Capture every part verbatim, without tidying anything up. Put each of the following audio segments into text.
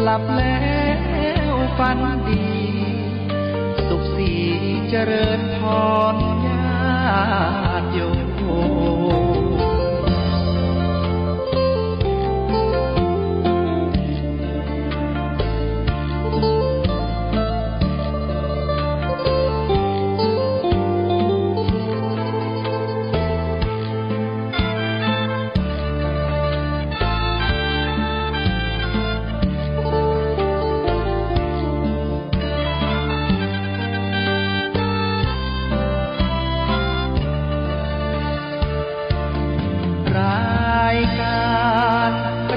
หลับแล้วฝันดี สุขสีเจริญพรญาติโยม รายการ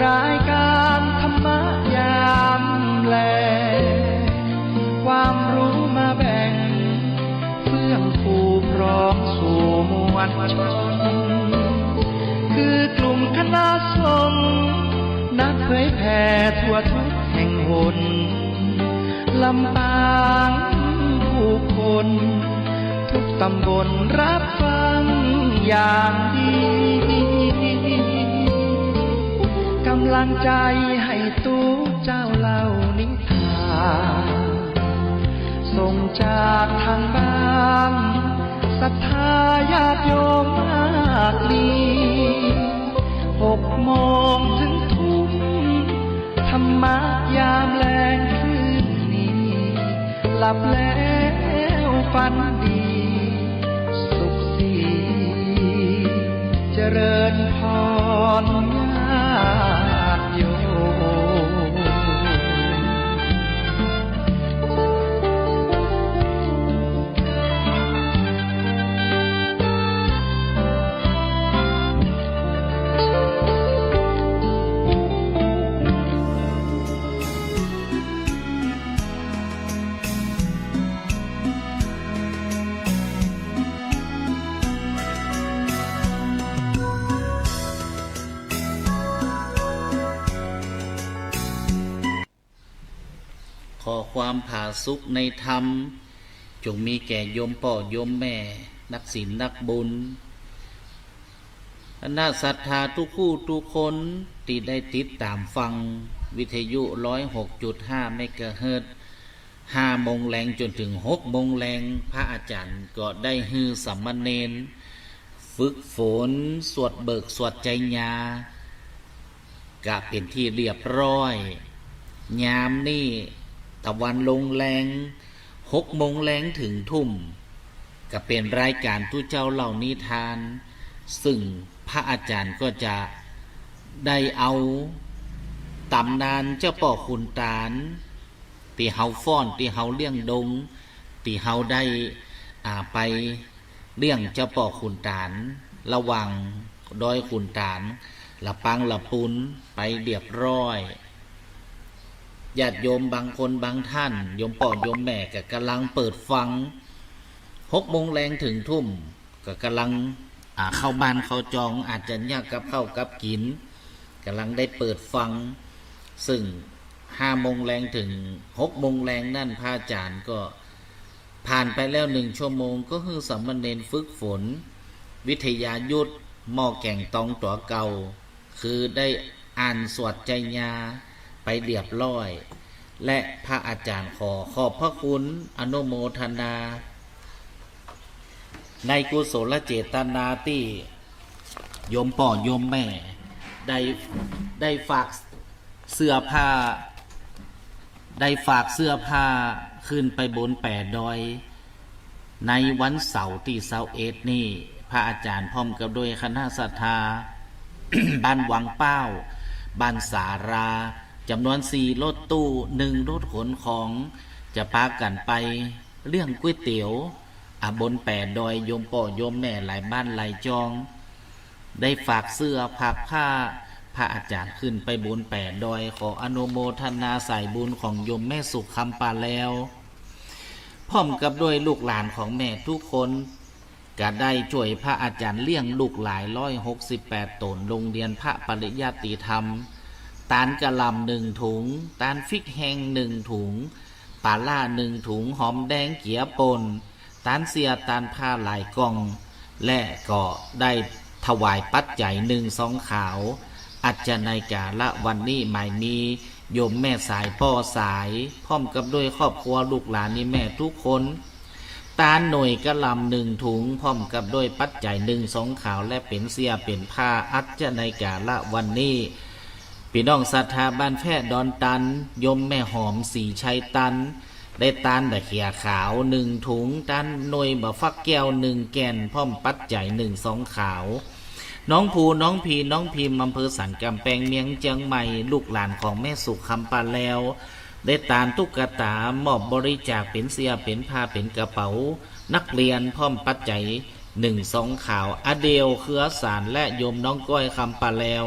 รายการธรรมะยามแลง ความรู้มาแบ่ง เฟื่องฟูพร้อมสู่มวลชน คือกลุ่มคณะสงฆ์นักเผยแผ่ทั่วทุกแห่งหน ลำปางผู้คน ทุกตำบลรับฟังอย่างดี กำลังใจให้ตุ๊เจ้าเล่านิทาน ส่งจากทางบ้าน ศรัทธาญาติโยมมากมี หกโมงถึงทุ่ม ธรรมะยามแลงคืนนี้ หลับแล้วฝันดี สุขสี เจริญพรญาติโยม ขอความผาสุกในธรรม จงมีแก่โยมป้อโยมแม่ นักศีลนักบุญ คณะศรัทธาทุกคู่ทุกคน ตี้ได้ติดต๋ามฟังวิทยุร้อยหกจุดห้าเมกะเฮิรตซ์ ห้าโมงแลงจ๋นเถิงหกโมงแลง พระอาจ๋ารย์ก็ได้หื้อสามเณรฝึกฝนสวดเบิกสวดชัยญา กะเป๋นตี้เรียบร้อย ยามนี้ตะวันลงแลง หกโมงแลงเถิงทุ่ม กะเป๋นรายก๋านตุ๊เจ้าเล่านิทาน ซึ่งพระอาจ๋ารย์ก็จะได้เอาต๋ำนานเจ้าป้อขุนต๋าน ตี้เฮาฟ้อน ตี้เฮาเลี้ยงดง ตี้เฮาได้ อ่า ไปเลี้ยงเจ้าป้อขุนต๋าน ระหว่างดอยขุนต๋าน ละปังละปูน ไปเรียบร้อย ญาติโยมบางคนบางท่าน โยมป้อโยมแม่ก็ก่ำลังเปิดฟัง หกโมงแลงเถิงทุ่ม ก็ก่ำลัง อ่า เข้าบ้านเข้าจอง อาจจะเยียะกับข้าวกับกิ๋น ก่ำลังได้เปิดฟัง ซึ่งห้าโมงแลงเถิงหกโมงแลงนั้น พระอาจ๋ารย์ก็ผ่านไปแล้วหนึ่งชั่วโมง ก็หื้อสามเณรฝึกฝนวิทยายุตหม้อแกงตองตั๋วเก่า คือได้อ่านสวดชัยญาไปเรียบร้อย และพระอาจ๋ารย์ขอขอบพระคุณอนุโมทนา ในกุศลเจตนาตี้โยมป้อโยมแม่ได้ ได้ฝากเสื้อผ้า ได้ฝากเสื้อผ้าขึ้นไปบนแป๋ดอย ในวันเสาร์ตี้ซาวเอ็ดนี้ พระอาจ๋ารย์พร้อมกับด้วยคณะศรัทธา บ้านวังเป้า บ้านสารา จ๋ำนวนสี่รถตู้ หนึ่งรถขนของ จะปากั๋นไปเลี้ยงก๋วยเตี๋ยว อ่ะ บนแป๋ดอย โยมป้อโยมแม่หลายบ้านหลายจอง ได้ฝากเสื้อฝากผ้า พระอาจ๋ารย์ขึ้นไปบนแป๋ดอย ขออนุโมทนาสายบุญของโยมแม่สุขคำปาแลว พร้อมกับด้วยลูกหลานของแม่ทุกคน ก็ได้จ้วยพระอาจ๋ารย์เลี้ยงลูกหลายร้อยหกสิบแปดต๋น โฮงเฮียนพระปริยัติธรรม ต๋าลกะหล่ำหนึ่งถุง ต๋าลพริกแห้งหนึ่งถุง ปลาร้าหนึ่งถุง หอมแดงเจี๋ยป่น ต๋าลเสี้ย ต๋าลพร้าหลายกล่อง และก็ได้ถวายปัจจัยหนึ่งซองขาว อัจจนายกาละวันนี้หมายมี โยมแม่สายป้อสาย พร้อมกับด้วยครอบครัวลูกหลานนี่แม่ทุกคน ตานหน่วยกะหล่ำหนึ่งถุง พร้อมกับด้วยปัจจัยนึ่งซองขาว และเป๋นเสื้อเป๋นผ้า อัจจะในกาละวันนี้ ปี้น้องศรัทธาบ้านแพะดอนตัน โยมแม่หอมศรีชัยตัน ได้ตานตะเขียขาวนึ่งถุง ตานหน่วยบ่าฟักแก้วนึ่งแก่น พร้อมปัจจัยนึ่งซองขาว น้องภู น้องพี น้องพิม อำเภอสันก๋ำแปง เมียงเจียงใหม่ ลูกหลานของแม่สุขคำปาแลว ได้ตานตุ๊กตา มอบบริจาคเป๋นเสื้อ เป๋นผ้า เป๋นกระเป๋านักเรียน พร้อมปัจจัยนึ่งซองขาว อเดล เครือสาร และโยมน้องก้อยคำปาแลว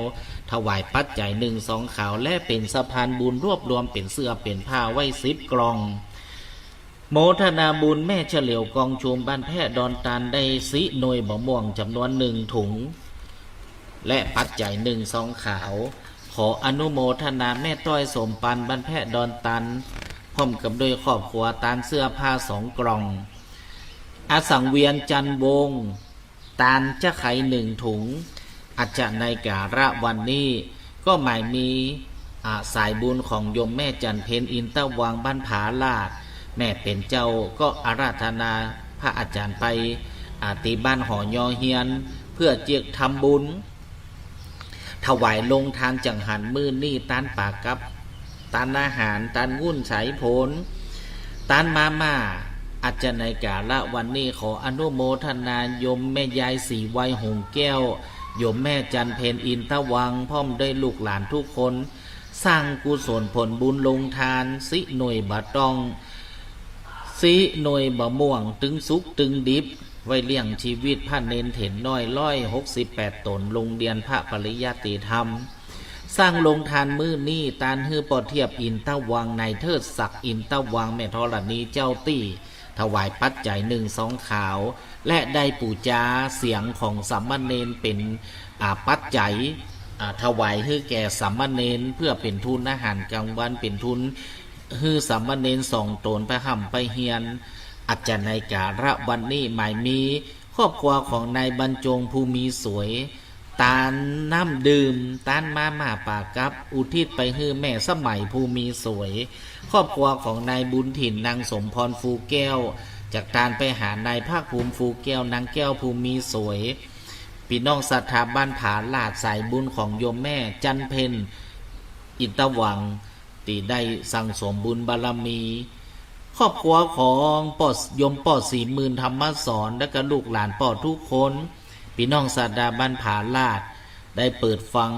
ถวายปัจจัยนึ่งซองขาว และเป๋นสะพานบุญรวบรวมเป๋นเสื้อ เป๋นผ้าไว้สิบกล่อง โมทนาบุญแม่เฉลียวกองชุมบ้านแพะดอนตัน ได้สิหน่วยบ่าม่วงจ๋ำนวนนึ่งถุง และปัจจัยนึ่งซองขาว ขออนุโมทนาแม่ต้อยสมปันบ้านแพะดอนตัน พร้อมกับด้วยครอบครัวตานเสื้อผ้าสองกล่อง อสังเวียนจันทร์วงศ์ ตานจะไขหนึ่งถุง อัจจะในกาละวันนี้ ก็หมายมี อ่า สายบุญของโยมแม่จันทร์เพ็ญ อินตะวัง บ้านผาลาด แม่เป๋นเจ้าก็อาราธนาพระอาจารย์ไป อ่า ตี้บ้านหอยอเฮียน เปื้อเจียกทำบุญ ถวายโรงตานจังหันมื้อนี้ ตานปากับ ตานอาหาร ตานงุ่นสายผล ตานมาม่า อัจจะในกาละวันนี้ ขออนุโมทนาโยมแม่ยายศรีไวหงส์แก้ว โยมแม่จันทร์เพ็ญ อินตะวัง พร้อมด้วยลูกหลานทุกคน สร้างกุศลผลบุญโรงตาน สิหน่วยบ่าต้อง สิหน่วยบ่าม่วง ตึงสุกตึงดิบ ไว้เลี้ยงจีวิตพระเณรเถรน้อยร้อยหกสิบแปดต๋น โรงเรียนพระปริยัติธรรม สร้างโรงตานมื้อนี้ ตานหื้อป้อเทียบอินตะวัง นายเทิดศักดิ์อินตะวัง แม่ธรณีเจ้าตี้ ถวายปัจจัยนึ่งซองขาว และได้ปู๋จาเสียงของสามเณรเป๋น อ่า ปัจจัย อ่า ถวายหื้อแก่สามเณร เปื้อเป๋นทุนอาหารกลางวัน เป๋นทุนหื้อสามเณรสองต๋นไปฮ่ำไปเฮียน อัจจะในกาละวันนี้ หมายมี ครอบครัวของนายบรรจงภูมีสวย ตานน้ำดื่ม ตานมาม่าปากับ อุทิศไปหื้อแม่สมัยภูมีสวย ครอบครัวของนายบุญถิ่น นางสมพรภูแก้ว จากตานไปหานายภาคภูมิภูแก้ว นางแก้วภูมีสวย ปี้น้องศรัทธาบ้านผาลาด สายบุญของโยมแม่จันทร์เพ็ญ อินตะวัง ตี้ได้สั่งสมบุญบารมี ครอบครัวของป้อ โยมป้อศรีหมื่น ธรรมสอน และก็ลูกหลานป้อทุกคน ปี้น้องศรัทธาบ้านผาลาด ได้เปิดฟัง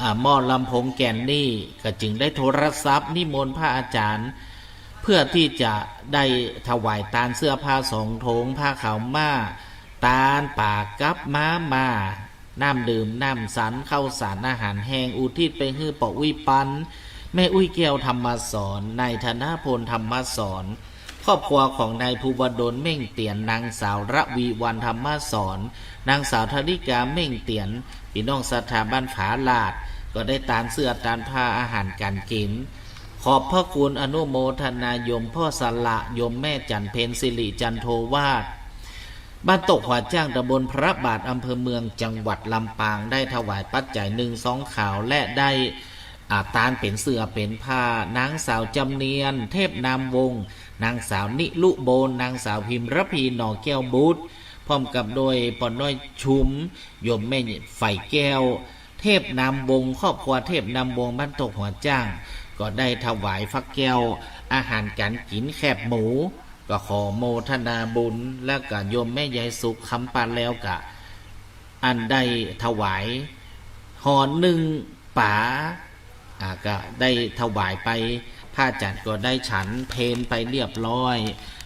อ่า หม้อลำโพงแก่นนี้ ก็จึงได้โทรศัพท์นิมนต์พระอาจารย์ เปื้อตี้จะได้ถวายตานเสื้อผ้าสองถง ผ้าขาวม้า ตานปากับมาม่า น้ำดื่ม น้ำสัน ข้าวสาร อาหารแห้ง อุทิศไปหื้อป้ออุ๊ยปัน แม่อุ๊ยแก้วธรรมสอน นายธนพลธรรมสอน ครอบครัวของนายภูวดลเม่งเตียน นางสาวระวีวรรณธรรมสอน นางสาวธนิกาเม่งเตียน ปี้น้องศรัทธาบ้านผาลาด ก็ได้ตานเสื้อตานผ้าอาหารก๋านกิ๋น ขอบพระคุณอนุโมทนาโยมป้อสละ โยมแม่จันทร์เพ็ญ สิริจันโทวาส บ้านตกหัวจ้าง ตำบลพระบาท อำเภอเมือง จังหวัดลำปาง ได้ถวายปัจจัยนึ่งซองขาว และได้ อ่า ตานเป๋นเสื้อเป๋นผ้า นางสาวจำเนียน เทพนามวงศ์ นางสาวนิรุโบล นางสาวพิมรพี หน่อแก้วบุตร พร้อมกับด้วยป้อน้อยชุม โยมแม่ใฝ่แก้ว เทพนามวงศ์ ครอบครัวเทพนามวงศ์ บ้านตกหัวจ้าง ก็ได้ถวายฟักแก้ว อาหารก๋านกิ๋น แคบหมู ก็ขอโมทนาบุญ และก็โยมแม่ยายสุขคำปาแลวก็ อันได้ถวายห่อนึ่งป๋า อ่า ก็ได้ถวายไป พระอาจารย์ก็ได้ฉันเพลไปเรียบร้อย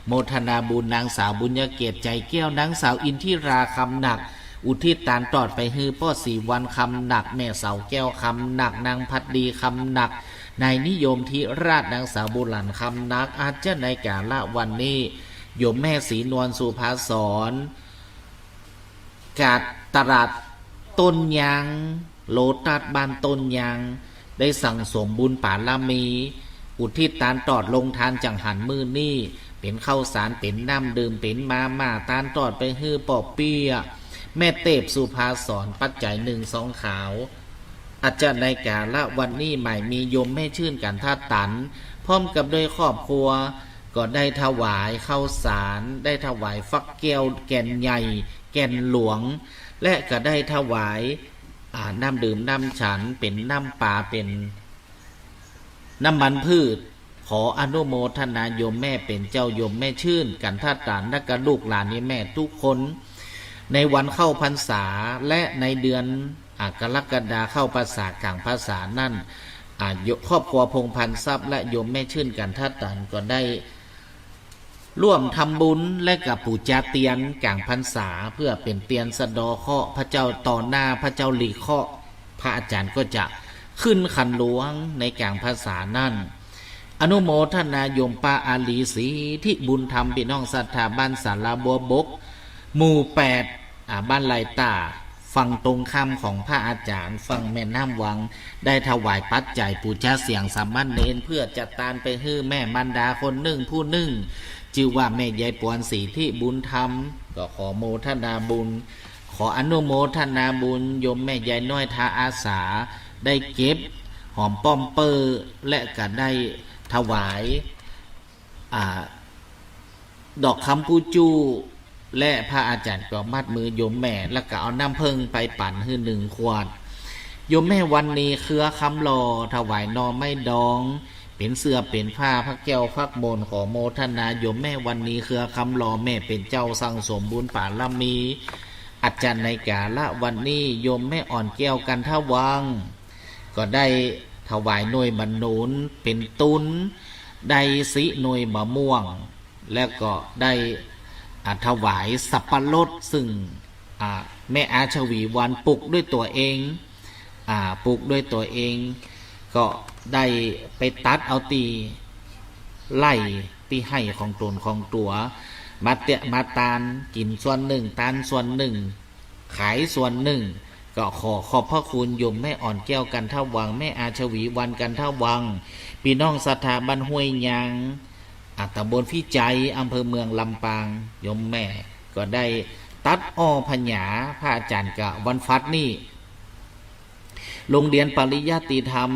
โมทนาบุญนางสาวบุญญเกต ใจแก้ว นางสาวอินทิรา คำหนัก อุทิศตานตอดไปหื้อป้อศรีวรรณ คำหนัก แม่เสาแก้ว คำหนัก นางพัดดี คำหนัก นายนิยม ธิราช นางสาวบุหลัน คำหนัก อัจจะในกาละวันนี้ โยมแม่ศรีนวล สุภาสร กาดตลาดต้นยาง โลตัสบ้านต้นยาง ได้สั่งสมบุญบารมี อุทิศตานตอดโรงตานจังหันมื้อนี้ เป๋นข้าวสาร เป๋นน้ำดื่ม เป๋นมาม่า ตานตอดไปหื้อป้อเปี้ย แม่เตบ สุภาสร ปัจจัยนึ่งซองขาว อาจจะในกาละวันนี้หมายมีโยมแม่ชื่น กันทะตัน พร้อมกับด้วยครอบครัว ก็ได้ถวายข้าวสาร ได้ถวายฟักแก้วแก่นใหญ่ แก่นหลวง และก็ได้ถวาย อ่า น้ำดื่มน้ำฉัน เป๋นน้ำปา เป๋นน้ำมันพืช ขออนุโมทนาโยมแม่เป๋นเจ้า โยมแม่ชื่น กันทะตัน และก็ลูกหลานโยมแม่ทุกคน ในวันเข้าพรรษา และในเดือน อ่า กรกฎาเข้าพรรษากลางพรรษานั้น อ่า โย- ครอบครัวพงษ์พันธ์ทรัพย์ และโยมแม่ชื่น กันทะตัน ก็ได้ร่วมทำบุญ และก็ปู๋จาเตียนกลางพรรษา เปื้อเป๋นเตียนสะเดาะเคราะห์พระเจ้าต่อหน้าพระเจ้าหลีเคราะห์ พระอาจารย์ก็จะขึ้นขันหลวงในกลางพรรษานั้น อนุโมทนาโยมป้าอาลี สิทธิบุญธรรม ปี้น้องศรัทธาบ้านศาลาบัวบก หมู่แปด อ่า บ้านไร่ต้า ฝั่งตรงข้ามของพระอาจารย์ ฝั่งแม่น้ำวัง ได้ถวายปัจจัยปู๋จาเสียงสามเณร เปื้อจะตานไปหื้อแม่มารดาคนนึ่งผู้นึ่ง จื้อว่าแม่ยายปวน สิทธิบุญธรรม ก็ขอโมทนาบุญ ขออนุโมทนาบุญ โยมแม่ยายน้อยทาอาสา ได้เก็บหอมป้อมเป้อ และก็ได้ถวาย อ่า ดอกคำปูจู้ และพระอาจารย์ก็มัดมือโยมแม่ แล้วก็เอาน้ำเผิ้งไปปั๋นหื้อหนึ่งขวด โยมแม่วันนี เครือคำหล่อ ถวายหน่อไม้ดอง เป๋นเสื้อเป๋นผ้า พระแก้วพระมนต์ ขอโมทนาโยมแม่วันนี เครือคำหล่อ แม่เป๋นเจ้าสั่งสมบุญบารมี อาจจะในกาละวันนี้ โยมแม่อ่อนแก้ว กันทะวัง ก็ได้ถวายหน่วยมะนุนเป๋นตุ๊น ได้สี่หน่วยมะม่วง และก็ได้ อ่า ถวายสับปะรด ซึ่ง อ่า แม่อาชวีวรรณปลูกด้วยตั๋วเอง อ่า ปลูกด้วยตั๋วเอง ก็ได้ไปตัดเอาตี้ไฮ่ตี้ไฮ่ของต๋นของตั๋ว มาเตีย- มาตานกิ๋นส่วนนึ่ง ตานส่วนนึ่ง ขายส่วนนึ่ง ก็ขอขอบพระคุณโยมแม่อ่อนแก้ว กันทะวัง แม่อาชวีวรรณ กันทะวัง ปี้น้องศรัทธาบ้านห้วยยาง อ่า ต๋ำบลพิจัย อำเภอเมืองลำปาง โยมแม่ก็ได้ตัดอ้อผญา พระอาจารย์ก็วันฟัดนี้ โรงเรียนปริยัติธรรม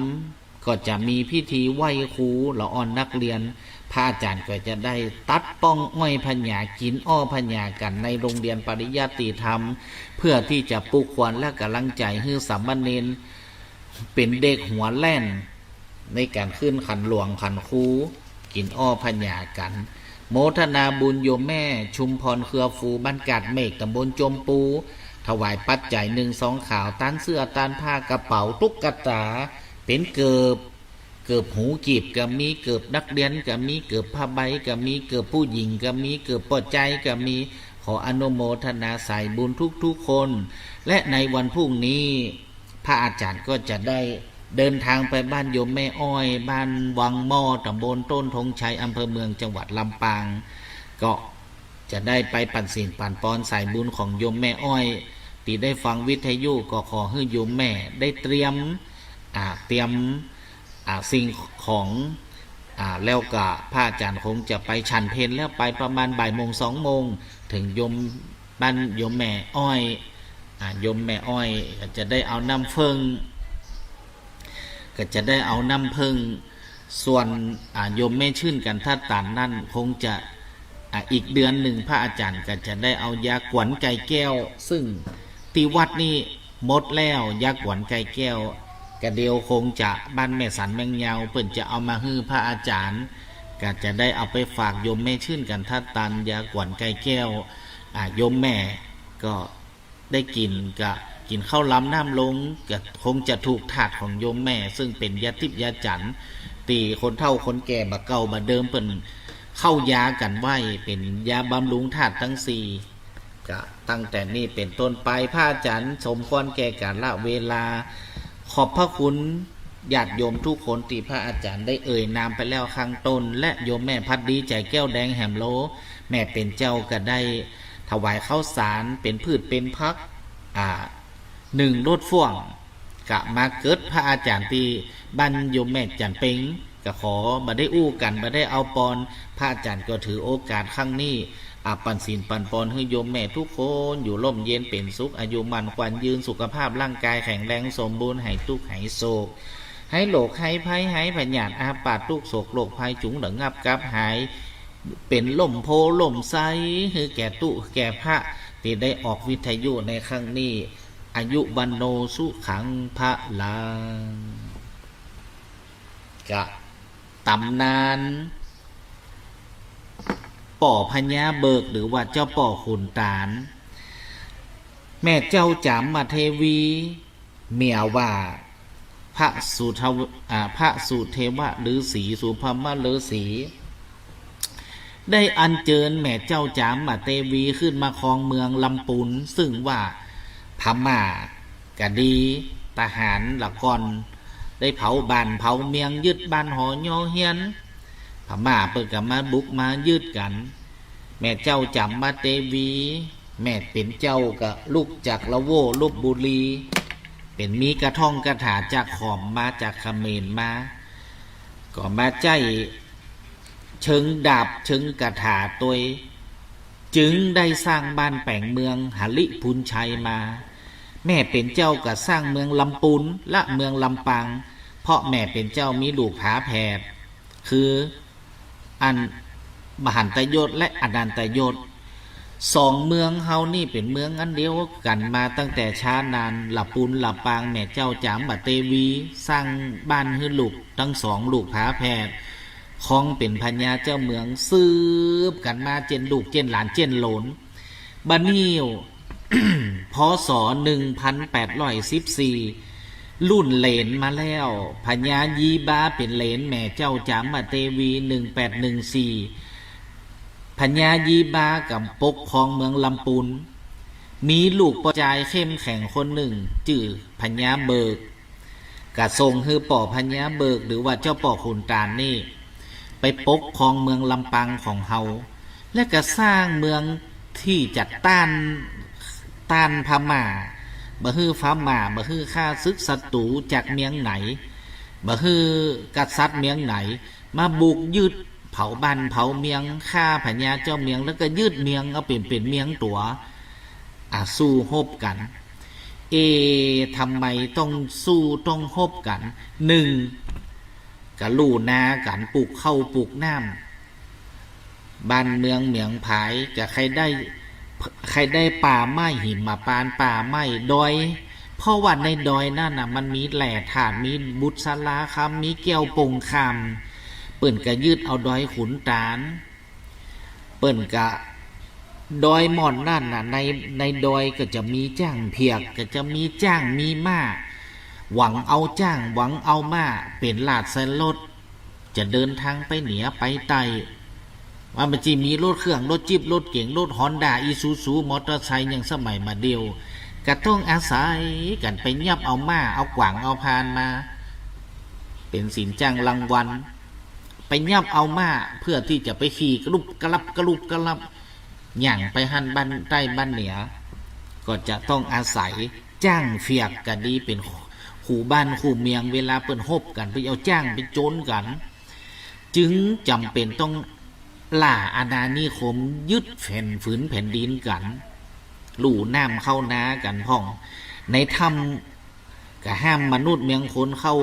ก็จะมีพิธีไหว้ครูละอ่อนนักเรียน พระอาจารย์ก็จะได้ตัดป้องอ้อยผญา กิ๋นอ้อผญากั๋นในโรงเรียนปริยัติธรรม เปื้อตี้จะปลุกขวัญและก๋ำลังใจ๋หื้อสามเณร เป๋นเด็กหัวแล่น ในก๋านขึ้นขันหลวงขันครู กิ๋นอ้อผญากั๋น โมทนาบุญโยมแม่ชุมพร เครือฟู บ้านกาดเมฆ ต๋ำบลจมปู ถวายปัจจัยนึ่งซองขาว ตานเสื้อ ตานผ้า กระเป๋า ตุ๊กตา เป๋นเกิบ เกิบหูกีบก็มี เกิบนักเรียนก็มี เกิบผ้าใบก็มี เกิบผู้หญิงก็มี เกิบป้อจายก็มี ขออนุโมทนาสายบุญทุกๆ คน และในวันพรุ่งนี้ พระอาจารย์ก็จะได้เดินทางไปบ้านโยมแม่อ้อย บ้านวังหม้อ ต๋ำบลต้นธงชัย อำเภอเมือง จังหวัดลำปาง ก็จะได้ไปปั๋นศีลปั๋นปอนสายบุญของโยมแม่อ้อย ตี้ได้ฟังวิทยุ ก็ขอหื้อโยมแม่ได้เตรียม อ่า เตรียม อ่า สิ่งของ อ่า แล้วก็พระอาจารย์คงจะไปฉันเพลแล้ว ไปประมาณบ่ายโมงสองโมง เถิงโยม บ้านโยมแม่อ้อย อ่า โยมแม่อ้อยก็จะได้เอาน้ำเผิ้ง ก็จะได้เอาน้ำเผิ้ง ส่วน อ่า โยมแม่ชื่น กันทะตัน นั้นคงจะ อ่า อีกเดือนนึ่ง พระอาจารย์ก็จะได้เอายากวนไก่แก้ว ซึ่งตี้วัดนี้หมดแล้ว ยากวนไก่แก้ว ก็เดี๋ยวคงจะบ้านแม่สันแมงยาว เปิ้นจะเอามาหื้อพระอาจารย์ ก็จะได้เอาไปฝากโยมแม่ชื่น กันทะตัน ยากวนไก่แก้ว อ่า โยมแม่ก็ ได้กิ๋นก็กิ๋นข้าวลำน้ำลง ก็คงจะถูกธาตุของโยมแม่ ซึ่งเป๋นยาทิพย์ยาจั๋นทร์ ตี้คนเฒ่าคนแก่บ่าเก่าบ่าเดิมเปิ้นเข้ายากั๋นไว้ เป๋นยาบำรุงธาตุตังสี่ ก็ตั้งแต่นี้เป๋นต้นไป พระอาจารย์สมควรแก่กาละเวลา ขอบพระคุณญาติโยมทุกคนตี้พระอาจารย์ได้เอ่ยนามไปแล้วข้างต้น และโยมแม่พัดดี ใจ๋แก้วแดงแหมโล แม่เป๋นเจ้าก็ได้ ถวายข้าวสารเป๋นพืชเป๋นผัก อ่า นึ่งรถฟ้วง ก็มาเกิดพระอาจารย์ตี้บ้านโยมแม่จันเพ็ง ก็ขอบ่ได้อู้กั๋น บ่ได้เอาปอน พระอาจารย์ก็ถือโอกาสครั้งนี้ อาปันศีลปันปอนหื้อโยมแม่กู้คน อยู่ร่มเย็นเป๋นสุข อายุมั่นขวัญยืน สุขภาพร่างกายแข็งแรงสมบูรณ์ หายตุ๊กข์หายโศก หายโรคหายภัย หายพยาธิอาพาธ ตุ๊กข์โศกโรคภัย จุ่งระงับกลับหาย เป๋นล่มโพธิ์ล่มไทร หื้อแก่ตุ๊แก่พระ ตี้ได้ออกวิทยุในครั้งนี้ อายุวัณโณสุขังพลัง กะต๋ำนาน ป้อพญาเบิก หรือว่าเจ้าป้อขุนต๋าน แม่เจ้าจ๋ามเทวี เมียว่าพระสุทว- อ่า พระสุเทวะฤๅษี สุพรรณฤๅษี ได้อัญเจิญแม่เจ้าจ๋ามเทวีขึ้นมาครองเมืองลำปูน ซึ่งว่าพม่าก็ดี ทหารละก่อน ได้เผาบ้านเผาเมือง ยึดบ้านหอโยเฮียน พม่าเปิ้นก็มาบุกมายึดกั๋น แม่เจ้าจ๋ามเทวี แม่เป๋นเจ้าก็ลุกจากละโว้ ลพบุรี เป๋นมีกระท่องกระถาจากขอมมา จากเขมรมา ก็มาใจ๊เชิงดาบเชิงกระถาตวย จึงได้สร้างบ้านแป๋งเมืองหริภุญชัยมา แม่เป๋นเจ้าก็สร้างเมืองลำปูนและเมืองลำปาง เพราะแม่เป๋นเจ้ามีลูกฝาแฝด คือ อันมหันตยศและอนันตยศ สองเมืองเฮานี่เป๋นเมืองอันเดียวกั๋นมาตั้งแต่ช้านาน ละปูนละปาง แม่เจ้าจ๋ามเทวี สร้างบ้านหื้อลูกตึงสองลูกฝาแฝด ครองเป๋นพญาเจ้าเมืองสืบกั๋นมา เจ้นลูกเจ้นหลานเจ้นโหลน บัดนี้ พ.ศ. หนึ่งพันแปดร้อยสิบสี่ รุ่นเหลนมาแล้ว พญายีบาเป๋นเหลนแม่เจ้าจ๋ามเทวี หนึ่งแปดหนึ่งสี่ พญายีบาก็ปกครองเมืองลำปูน มีลูกป้อจายเข้มแข็งคนนึ่ง จื้อพญาเบิก ก็ส่งหื้อป้อพญาเบิก หรือว่าเจ้าป้อขุนต๋านนี่ ไปปกครองเมืองลำปางของเฮา และก็สร้างเมืองตี้จะต้าน ต้านพม่า บ่หื้อพม่า บ่หื้อข้าศึกศัตรูจากเมืองไหน บ่หื้อกษัตริย์เมืองไหน มาบุกยึด เผาบ้านเผาเมือง ฆ่าพญาเจ้าเมือง แล้วก็ยึดเมืองเอาเป๋น เป๋นเมืองตั๋ว อ่ะ สู้ฮบกั๋น เอ ทำไมต้องสู้ต้องฮบกั๋น นึ่ง ก็ลู่นากั๋น ปลูกข้าวปลูกน้ำ บ้านเมืองเหมืองผาย ก็ใค่ได้ ใค่ได้ป่าไม้หิมพานต์ ป่าไม้ดอย เพราะว่าในดอยนั้นน่ะ มันมีแร่ธาตุ มีบุษราคำ มีแก้วปงคำ เปิ้นก็ยึดเอาดอยขุนต๋าน เปิ้นก็ ดอยหม่อนนั่นน่ะ ใน ในดอยก็จะมีจ๊างเผือก ก็จะมีจ๊างมีม้า หวังเอาจ๊าง หวังเอาม้า เป๋นราชรถ จะเดินทางไปเหนือไปใต้ ว่ามันจะมีรถเครื่อง รถจี๊ป รถเก๋ง รถฮอนด้า อีซูซู มอเตอร์ไซค์ อย่างสมัยบ่าเดี่ยว ก็ต้องอาศัยกั๋นไปยับเอาม้า เอาก๋วาง เอาพานมา เป๋นสินจ้างรางวัล ไปยับเอาม้า เพื่อตี้จะไปขี่กระลุบกระลับ กระลุบกระลับ ย่างไปหั้นบ้านใต้บ้านเหนือ ก็จะต้องอาศัยจ๊างเผือกก็ดี เป๋นคู่บ้านคู่เมือง เวลาเปิ้นฮบกั๋น ไปเอาจ๊างไปโจนกั๋น จึงจ๋ำเป๋นต้องล่าอาณานิคม ยึดแผ่น ผืนแผ่นดินกั๋น ลู่น้ำเข้านากั๋นพ่อง ในถ้ำก็ห้ามมนุษย์เมืองคนเข้า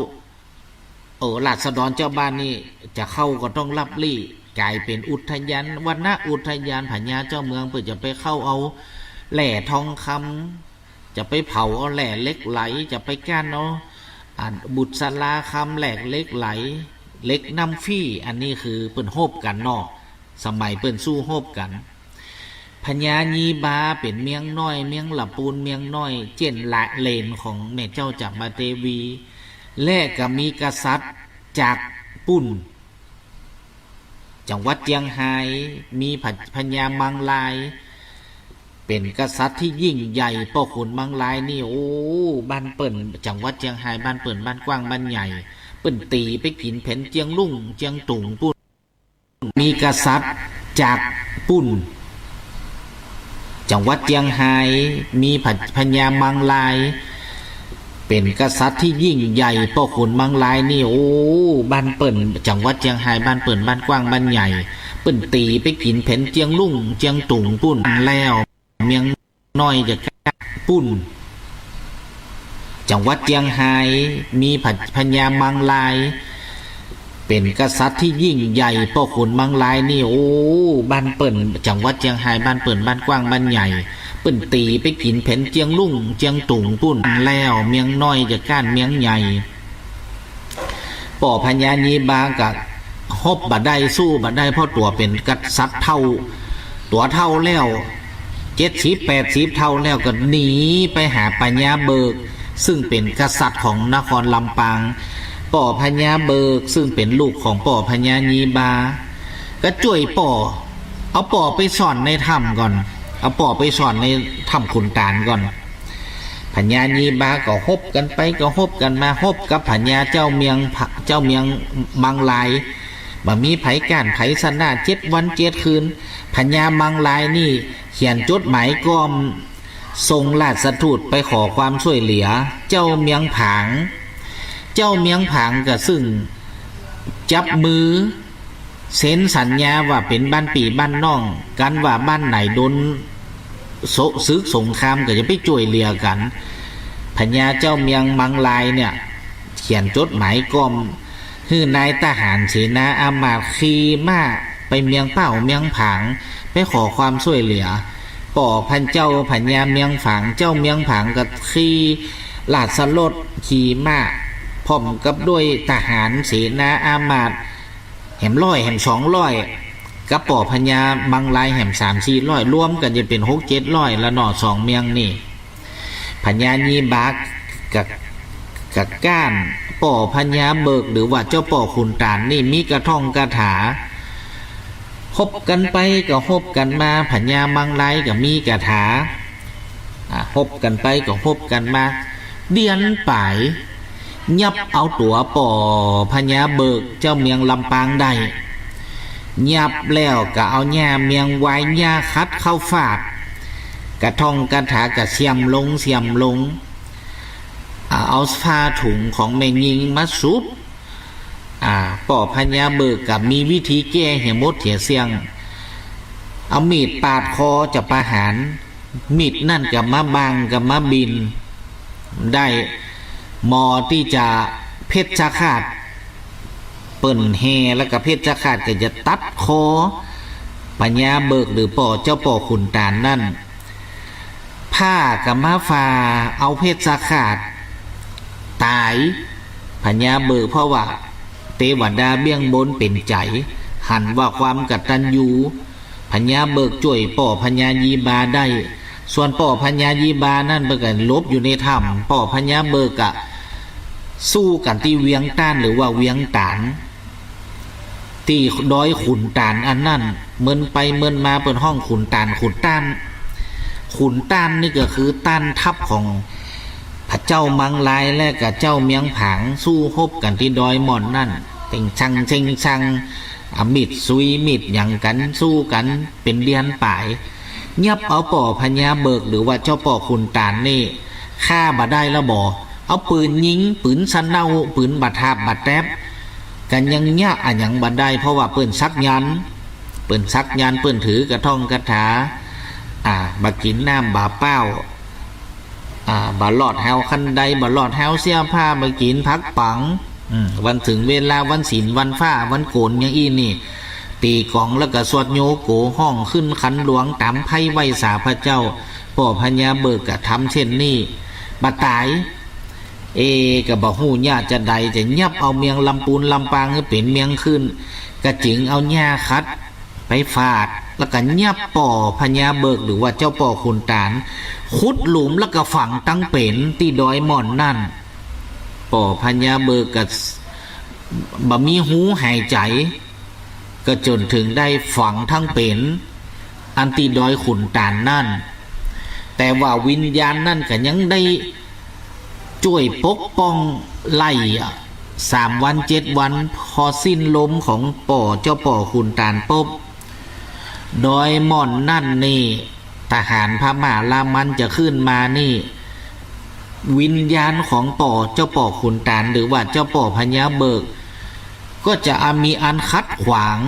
เออ ราษฎรเจ้าบ้านนี่จะเข้าก็ต้องลับลี้ ก๋ายเป๋นอุทยาน วนอุทยาน พญาเจ้าเมืองเปิ้นจะไปเข้าเอาแร่ทองคำ จะไปเผาเอาแร่เหล็กไหล จะไปก้านเอา อ่า บุษราคำ แร่เหล็กไหล เหล็กน้ำฟรี อันนี้คือเปิ้นฮบกั๋นเนาะ สมัยเปิ้นสู้ฮบกั๋น พญายีบาเป๋นเมืองน้อย เมืองละปูน เมืองน้อย เจ้นละเหลนของแม่เจ้าจ๋ามเทวี และก็มีกษัตริย์จากปู๊น จังหวัดเจียงฮาย มีพญามังราย เป๋นกษัตริย์ตี้ยิ่งใหญ่ ป้อขุนมังรายนี่ โอ้ บ้านเปิ้น จังหวัดเจียงฮาย บ้านเปิ้น บ้านกว้าง บ้านใหญ่ เปิ้นตี๋ไปกิ๋นแผ่นเจียงลุ่ง เจียงตุงปู๊น มีกษัตริย์จากปู๊น จังหวัดเจียงฮาย มีพญามังราย เป๋นกษัตริย์ตี้ยิ่งใหญ่ ป้อขุนมังรายนี่ โอ้ บ้านเปิ้น จังหวัดเจียงฮาย บ้านเปิ้น บ้านกว้าง บ้านใหญ่ เปิ้นตี๋ไปกิ๋นเป๋นเจียงลุ่ง เจียงตุงปู้นแล้ว เมียงน้อยจะก้าปู้น จังหวัดเจียงฮาย มีพะ- พญามังราย เป๋นกษัตริย์ตี้ยิ่งใหญ่ ป้อขุนมังรายนี่ โอ้ บ้านเปิ้น จังหวัดเจียงฮาย บ้านเปิ้น บ้านกว้าง บ้านใหญ่ เปิ้นตี๋ไปกิ๋นเป๋นเจียงลุ่ง เจียงตุงปู้นแล้ว เมียงน้อยจะก้านเมียงใหญ่ ป้อพญายีบาก็ฮบบ่ได้ สู้บ่ได้ เพราะตั๋วเป๋นกษัตริย์เฒ่า ตั๋วเฒ่าแล้ว เจ็ดสิบแปดสิบ เฒ่าแล้ว ก็หนีไปหาพญาเบิก ซึ่งเป๋นกษัตริย์ของนครลำปาง ป้อพญาเบิก ซึ่งเป๋นลูกของป้อพญายีบา ก็จ้วยป้อ เอาป้อไปซ่อนในถ้ำก่อน เอาป้อไปซ่อนในถ้ำขุนตานก่อน พญายีบาก็ฮบกั๋นไป ก็ฮบกั๋นมา ฮบกับพญาเจ้าเมียงผ- เจ้าเมียงมังราย บ่มีใผก้านใผชนะ เจ็ดวันเจ็ดคืน พญามังรายนี่เขียนจดหมายก้อม ส่งราชทูตไปขอความจ้วยเหลือ เจ้าเมียงผาง เจ้าเมียงผางก็ซึ่งจับมือ เซ็นสัญญาว่าเป๋นบ้านปี้บ้านน้องกั๋น ว่าบ้านไหนโดนโศ- ศึกสงครามก็จะไปจ้วยเหลือกั๋น พญาเจ้าเมียงมังรายเนี่ย เขียนจดหมายก้อม หื้อนายทหารเสนาอามาตย์ขี่ม้าไปเมียงเป้าเมียงผาง ไปขอความจ้วยเหลือ ป้อพญาเจ้าพญาเมียงผาง เจ้าเมียงผางก็ขี่ราชรถขี่ม้า พร้อมกับด้วยทหารเสนาอามาตย์ แหมร้อย แหมสองร้อย กับป้อพญามังรายแหมสามสี่ร้อย รวมกั๋นจะเป๋นหกเจ็ดร้อยละเนาะ สองเมียงนี่ พญายีบาก็ ก็ก้าน ป้อพญาเบิก หรือว่าเจ้าป้อขุนตานนี่มีกระท่องกระถา ฮบกั๋นไปก็ฮบกั๋นมา พญามังรายก็มีกระถา อ่า ฮบกั๋นไปก็ฮบกั๋นมา เดือนป๋าย ยับเอาตั๋วป้อพญาเบิก เจ้าเมียงลำปางได้ ยับแล้วก็เอาหญ้าเมียงวาย หญ้าขัดเข้าฟาด กระท่องกระถาก็เสื่อมลง เสื่อมลง อ่า เอาผ้าถุงของแม่ญิงมาสุบ อ่า ป้อพญาเบิกก็มีวิธีแก้หื้อหมดหื้อเสี้ยง เอามีดปาดคอจะประหาร มีดนั่นก็มาบังก็มาบิ่น ได้หมอตี้จะเพชฌฆาต เปิ้นแห่แล้วก็เพชฌฆาตก็จะตัดคอพญาเบิก หรือป้อเจ้าป้อขุนตานนั่น ผ้าก็มาฝ่าเอาเพชฌฆาตต๋าย พญาเบิก เพราะว่าเตวดาเบื้องบนเป๋นใจ๋ หันว่าความกตัญญู พญาเบิกจ้วยป้อพญายีบาได้ ส่วนป้อพญายีบานั่นเปิ้นก็หลบอยู่ในถ้ำ ป้อพญาเบิกก็สู้กั๋นตี้เวียงต้าน หรือว่าเวียงต๋าน ตี้ดอยขุนตานอันนั้น เมินไปเมินมาเปิ้นฮ้องขุนตาน ขุนต้าน ขุนต้านนี่ก็คือต้านทัพของพระเจ้ามังรายและกับเจ้าเมียงผาง สู้ฮบกั๋นตี้ดอยม่อนนั่น เซ็งซังเซ็งซัง เอามีดซุยมีดหยังกั๋น สู้กั๋นเป๋นเดือนป๋าย ยับเอาป้อพญาเบิก หรือว่าเจ้าป้อขุนตานนี่ ฆ่าบ่ได้ละบ่ เอาปืนยิง ปืนสะเนา ปืนบ่ถาบบ่แต๊บ กั๋นยังเยียะอะหยังบ่ได้ เพราะว่าเปิ้นสักยันต์ เปิ้นสักยันต์ เปิ้นถือกระท่องกระถา อ่า บ่กิ๋นน้ำบ่าเป๊า อ่า บ่ลอดแฮวคันได บ่ลอดแฮวเสื้อผ้า บ่กิ๋นผักปัง อืม วันเถิงเวลาวันศีลวันฟ้าวันโกนอย่างอี้นี่ ตี๋ก๋องแล้วก็สวดโยโก ฮ้องขึ้นขันหลวงต๋ามไพร่ไหว้สาพระเจ้า ป้อพญาเบิกก็ทำเช่นนี้ บ่ต๋าย เอ ก็บ่ฮู้เยียะจาใด จะยับเอาเมียงลำปูนลำปางหื้อเป๋นเมียงขึ้น ก็จึงเอาหญ้าขัดไปฟาด แล้วก็ยับป้อพญาเบิก หรือว่าเจ้าป้อขุนตาน ขุดหลุมแล้วก็ฝังตังเป๋นตี้ดอยม่อนนั่น ป้อพญาเบิกก็บ่มีฮูหายใจ๋ ก็จ๋นเถิงได้ฝังตังเป๋น อันตี้ดอยขุนตานนั่น แต่ว่าวิญญาณนั่นก็ยังได้จ้วยปกป้องไล่อะ สามวันเจ็ดวัน พอสิ้นลมของป้อเจ้าป้อขุนตานปุ๊บ ดอยม่อนนั่นนี่ ทหารพม่ารามันจะขึ้นมานี่ วิญญาณของป้อ เจ้าป้อขุนต๋าน หรือว่าเจ้าป้อพญาเบิก ก็จะอา มีอันขัดขวาง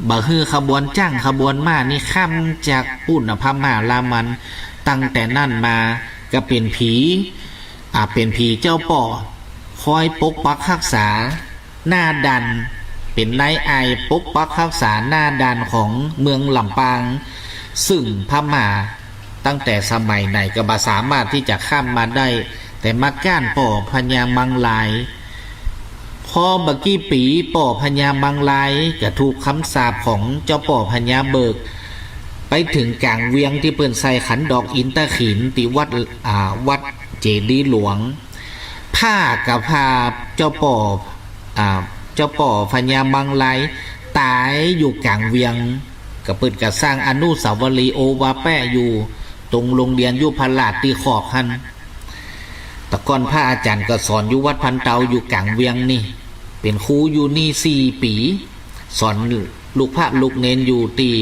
บ่หื้อขบวนจ๊างขบวนม้านี่ข้ามจากปู๊นน่ะ พม่าลามัน ตั้งแต่นั้นมาก็เป๋นผี อ่า เป๋นผีเจ้าป้อ คอยปกปักฮักษา หน้าด่าน เป๋นนายอ่ายปกปักฮักษาหน้าด่านของเมืองลำปาง ซึ่งพม่าตั้งแต่สมัยไหนก็บ่สามารถตี้จะข้ามมาได้ แต่มาก้านป้อพญามังลาย พอบ่กี่ปี๋ป้อพญามังลายก็ถูกกำสาปของเจ้าป้อพญาเบิก ไปเถิงก๋างเวียงตี้เปิ้นใส่ขันดอกอินทขีฬตี้วัด อ่า วัดเจดีย์หลวง ผ้าก็พาเจ้าป้อ อ่า เจ้าป้อพญามังลายต๋ายอยู่ก๋างเวียง ก็เปิ้นก็สร้างอนุสาวรีย์โอวาแป้อยู่ตรงโรงเรียนยุพราชตี้คอกหั้น แต่ก่อนพระอาจ๋ารย์ก็สอนอยู่วัดพันเตาอยู่ก๋างเวียงนี่ เป๋นครูอยู่นี่สี่ปี๋ สอนลูกพระลูกเณรอยู่ตี้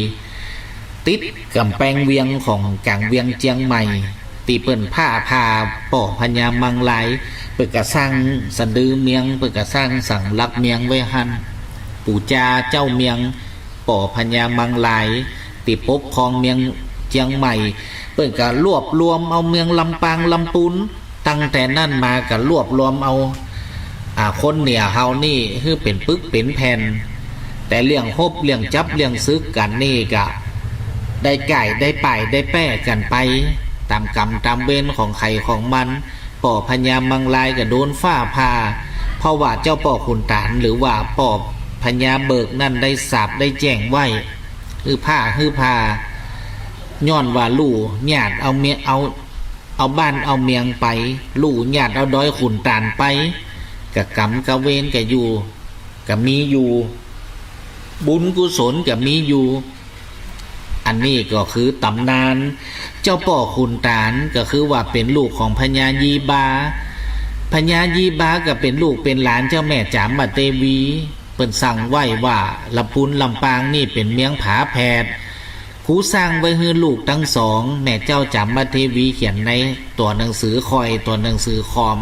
ติดก๋ำแปงเวียงของก๋างเวียงเจียงใหม่ ตี้เปิ้นผ้าพาป้อพญามังลาย เปิ้นก็สร้างสะดือเมียง เปิ้นก็สร้างสัญลักษณ์เมียงไว้หั้น ปู๋จาเจ้าเมียง ป้อพญามังลาย ตี้ปกครองเมียงเจียงใหม่ เปิ้นก็รวบรวมเอาเมืองลำปางลำปูน ตั้งแต่นั้นมาก็รวบรวมเอา อ่า คนเหนือเฮานี่หื้อเป๋นปึกเป๋นแผ่น แต่เรื่องฮบเรื่องจับเรื่องศึกกั๋นนี่ก็ได้ก่ายได้ป่ายได้แป้กั๋นไป ต๋ามก๋รรมต๋ามเวรของใผของมัน ป้อพญามังลายก็โดนฟ้าผ่า เพราะว่าเจ้าป้อขุนต๋านหรือว่าป้อพญาเบิกนั้นได้สาปได้แจ้งไว้ หื้อผ้าหื้อผ่า ย้อนว่าลู่ญาติเอาเมีย เอา เอาบ้านเอาเมียงไป ลู่ญาติเอาดอยขุนต๋านไป ก็ก๋รรมก็เวรก็อยู่ ก็มีอยู่ บุญกุศลก็มีอยู่ อันนี้ก็คือต๋ำนานเจ้าป้อขุนต๋าน ก็คือว่าเป๋นลูกของพญายีบา พญายีบาก็เป๋นลูกเป๋นหลานเจ้าแม่จ๋ามเทวี เปิ้นสั่งไว้ว่าลำปูนลำปางนี่เป๋นเมืองผาแผด กูสร้างไว้หื้อลูกตึงสอง แม่เจ้าจ๋ามเทวีเขียนในตั๋วหนังสือข้อย ตั๋วหนังสือขอม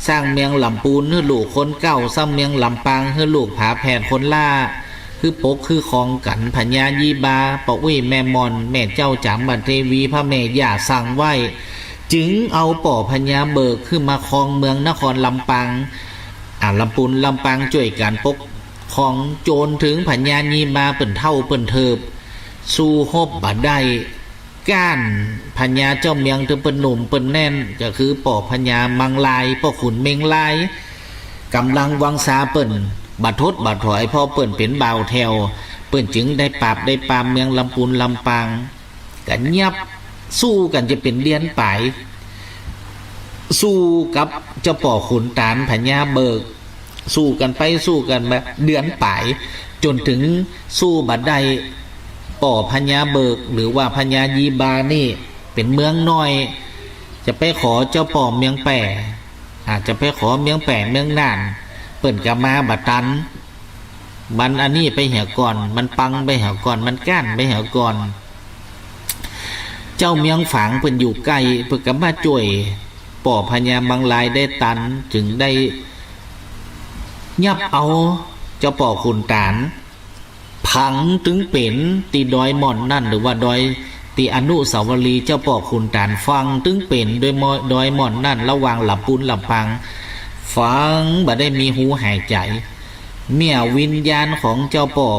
สร้างเมืองลำปูนหื้อลูกคนเก๊า สร้างเมืองลำปางหื้อลูกผาแผดคนหล้า หื้อปกหื้อครองกั๋น พญายีบา ป้ออุ๊ยแม่หม่อน แม่เจ้าจ๋ามเทวี พระแม่ย่าสั่งไว้ จึงเอาป้อพญาเบิกหื้อมาครองเมืองนครลำปาง อ่า ลำปูนลำปางจ้วยกั๋นปกครอง จ๋นเถิงพญายีบาเปิ้นเฒ่าเปิ้นเถิบ สู้ฮบบ่ได้ ก้านพญาเจ้าเมืองตี้เปิ้นหนุ่มเปิ้นแน่น ก็คือป้อพญามังลาย ป้อขุนเม็งลาย ก๋ำลังวังสาเปิ้นบ่ถดบ่ถอย เพราะเปิ้นเป๋นบ่าวแถว เปิ้นจึงได้ปราบได้ปรามเมืองลำปูนลำปาง ก็ยับสู้กั๋นจะเป๋นเดือนป๋าย สู้กับเจ้าป้อขุนต๋านพญาเบิก สู้กั๋นไปสู้กั๋นมาเดือนป๋าย จ๋นเถิงสู้บ่ได้ ป้อพญาเบิก หรือว่าพญายีบานี่เป๋นเมืองน้อย จะไปขอเจ้าป้อเมืองแป้ อาจจะไปขอเมืองแป้เมืองน่าน เปิ้นก็มาบ่ตัน มันอันนี้ไปเหียก่อน มันปังไปเหียก่อน มันก้านไปเหียก่อน เจ้าเมืองฝางเปิ้นอยู่ใก้ เปิ้นก็มาจ้วยป้อพญามังลายได้ตัน จึงได้ยับเอาเจ้าป้อขุนต๋าน ฝังตึงเป๋นตี้ดอยหม่อนนั่น หรือว่าดอยตี้อนุสาวรีย์เจ้าป้อขุนต๋าน ฝังตึงเป๋นดอยหม่อน ดอยหม่อนนั่น ระหว่างลำปูนลำปาง ฝังบ่ได้มีฮูหายใจ๋ เมื่อวิญญาณของเจ้าป้อ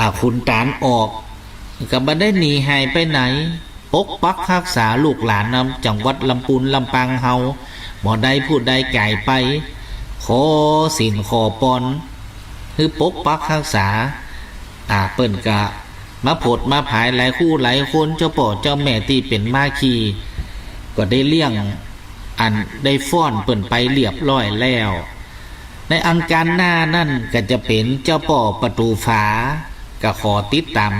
อ่า ขุนต๋านออก ก็บ่ได้หนีหายไปไหน ปกปักฮักษาลูกหลานนำจังหวัดลำปูนลำปางเฮา บ่ได้ผู้ใดก๋ายไป ขอศีลขอปอน หื้อปกปักฮักษา อ่า เปิ้นก็มาผดมาผายหลายคู่หลายคน เจ้าป้อเจ้าแม่ตี้เป๋นมาคี่ ก็ได้เลี้ยง อันได้ฟ้อนเปิ้นไปเรียบร้อยแล้ว ในอังคารหน้านั่นก็จะเป๋นเจ้าป้อประตู๋ฝา ก็ขอติดต๋าม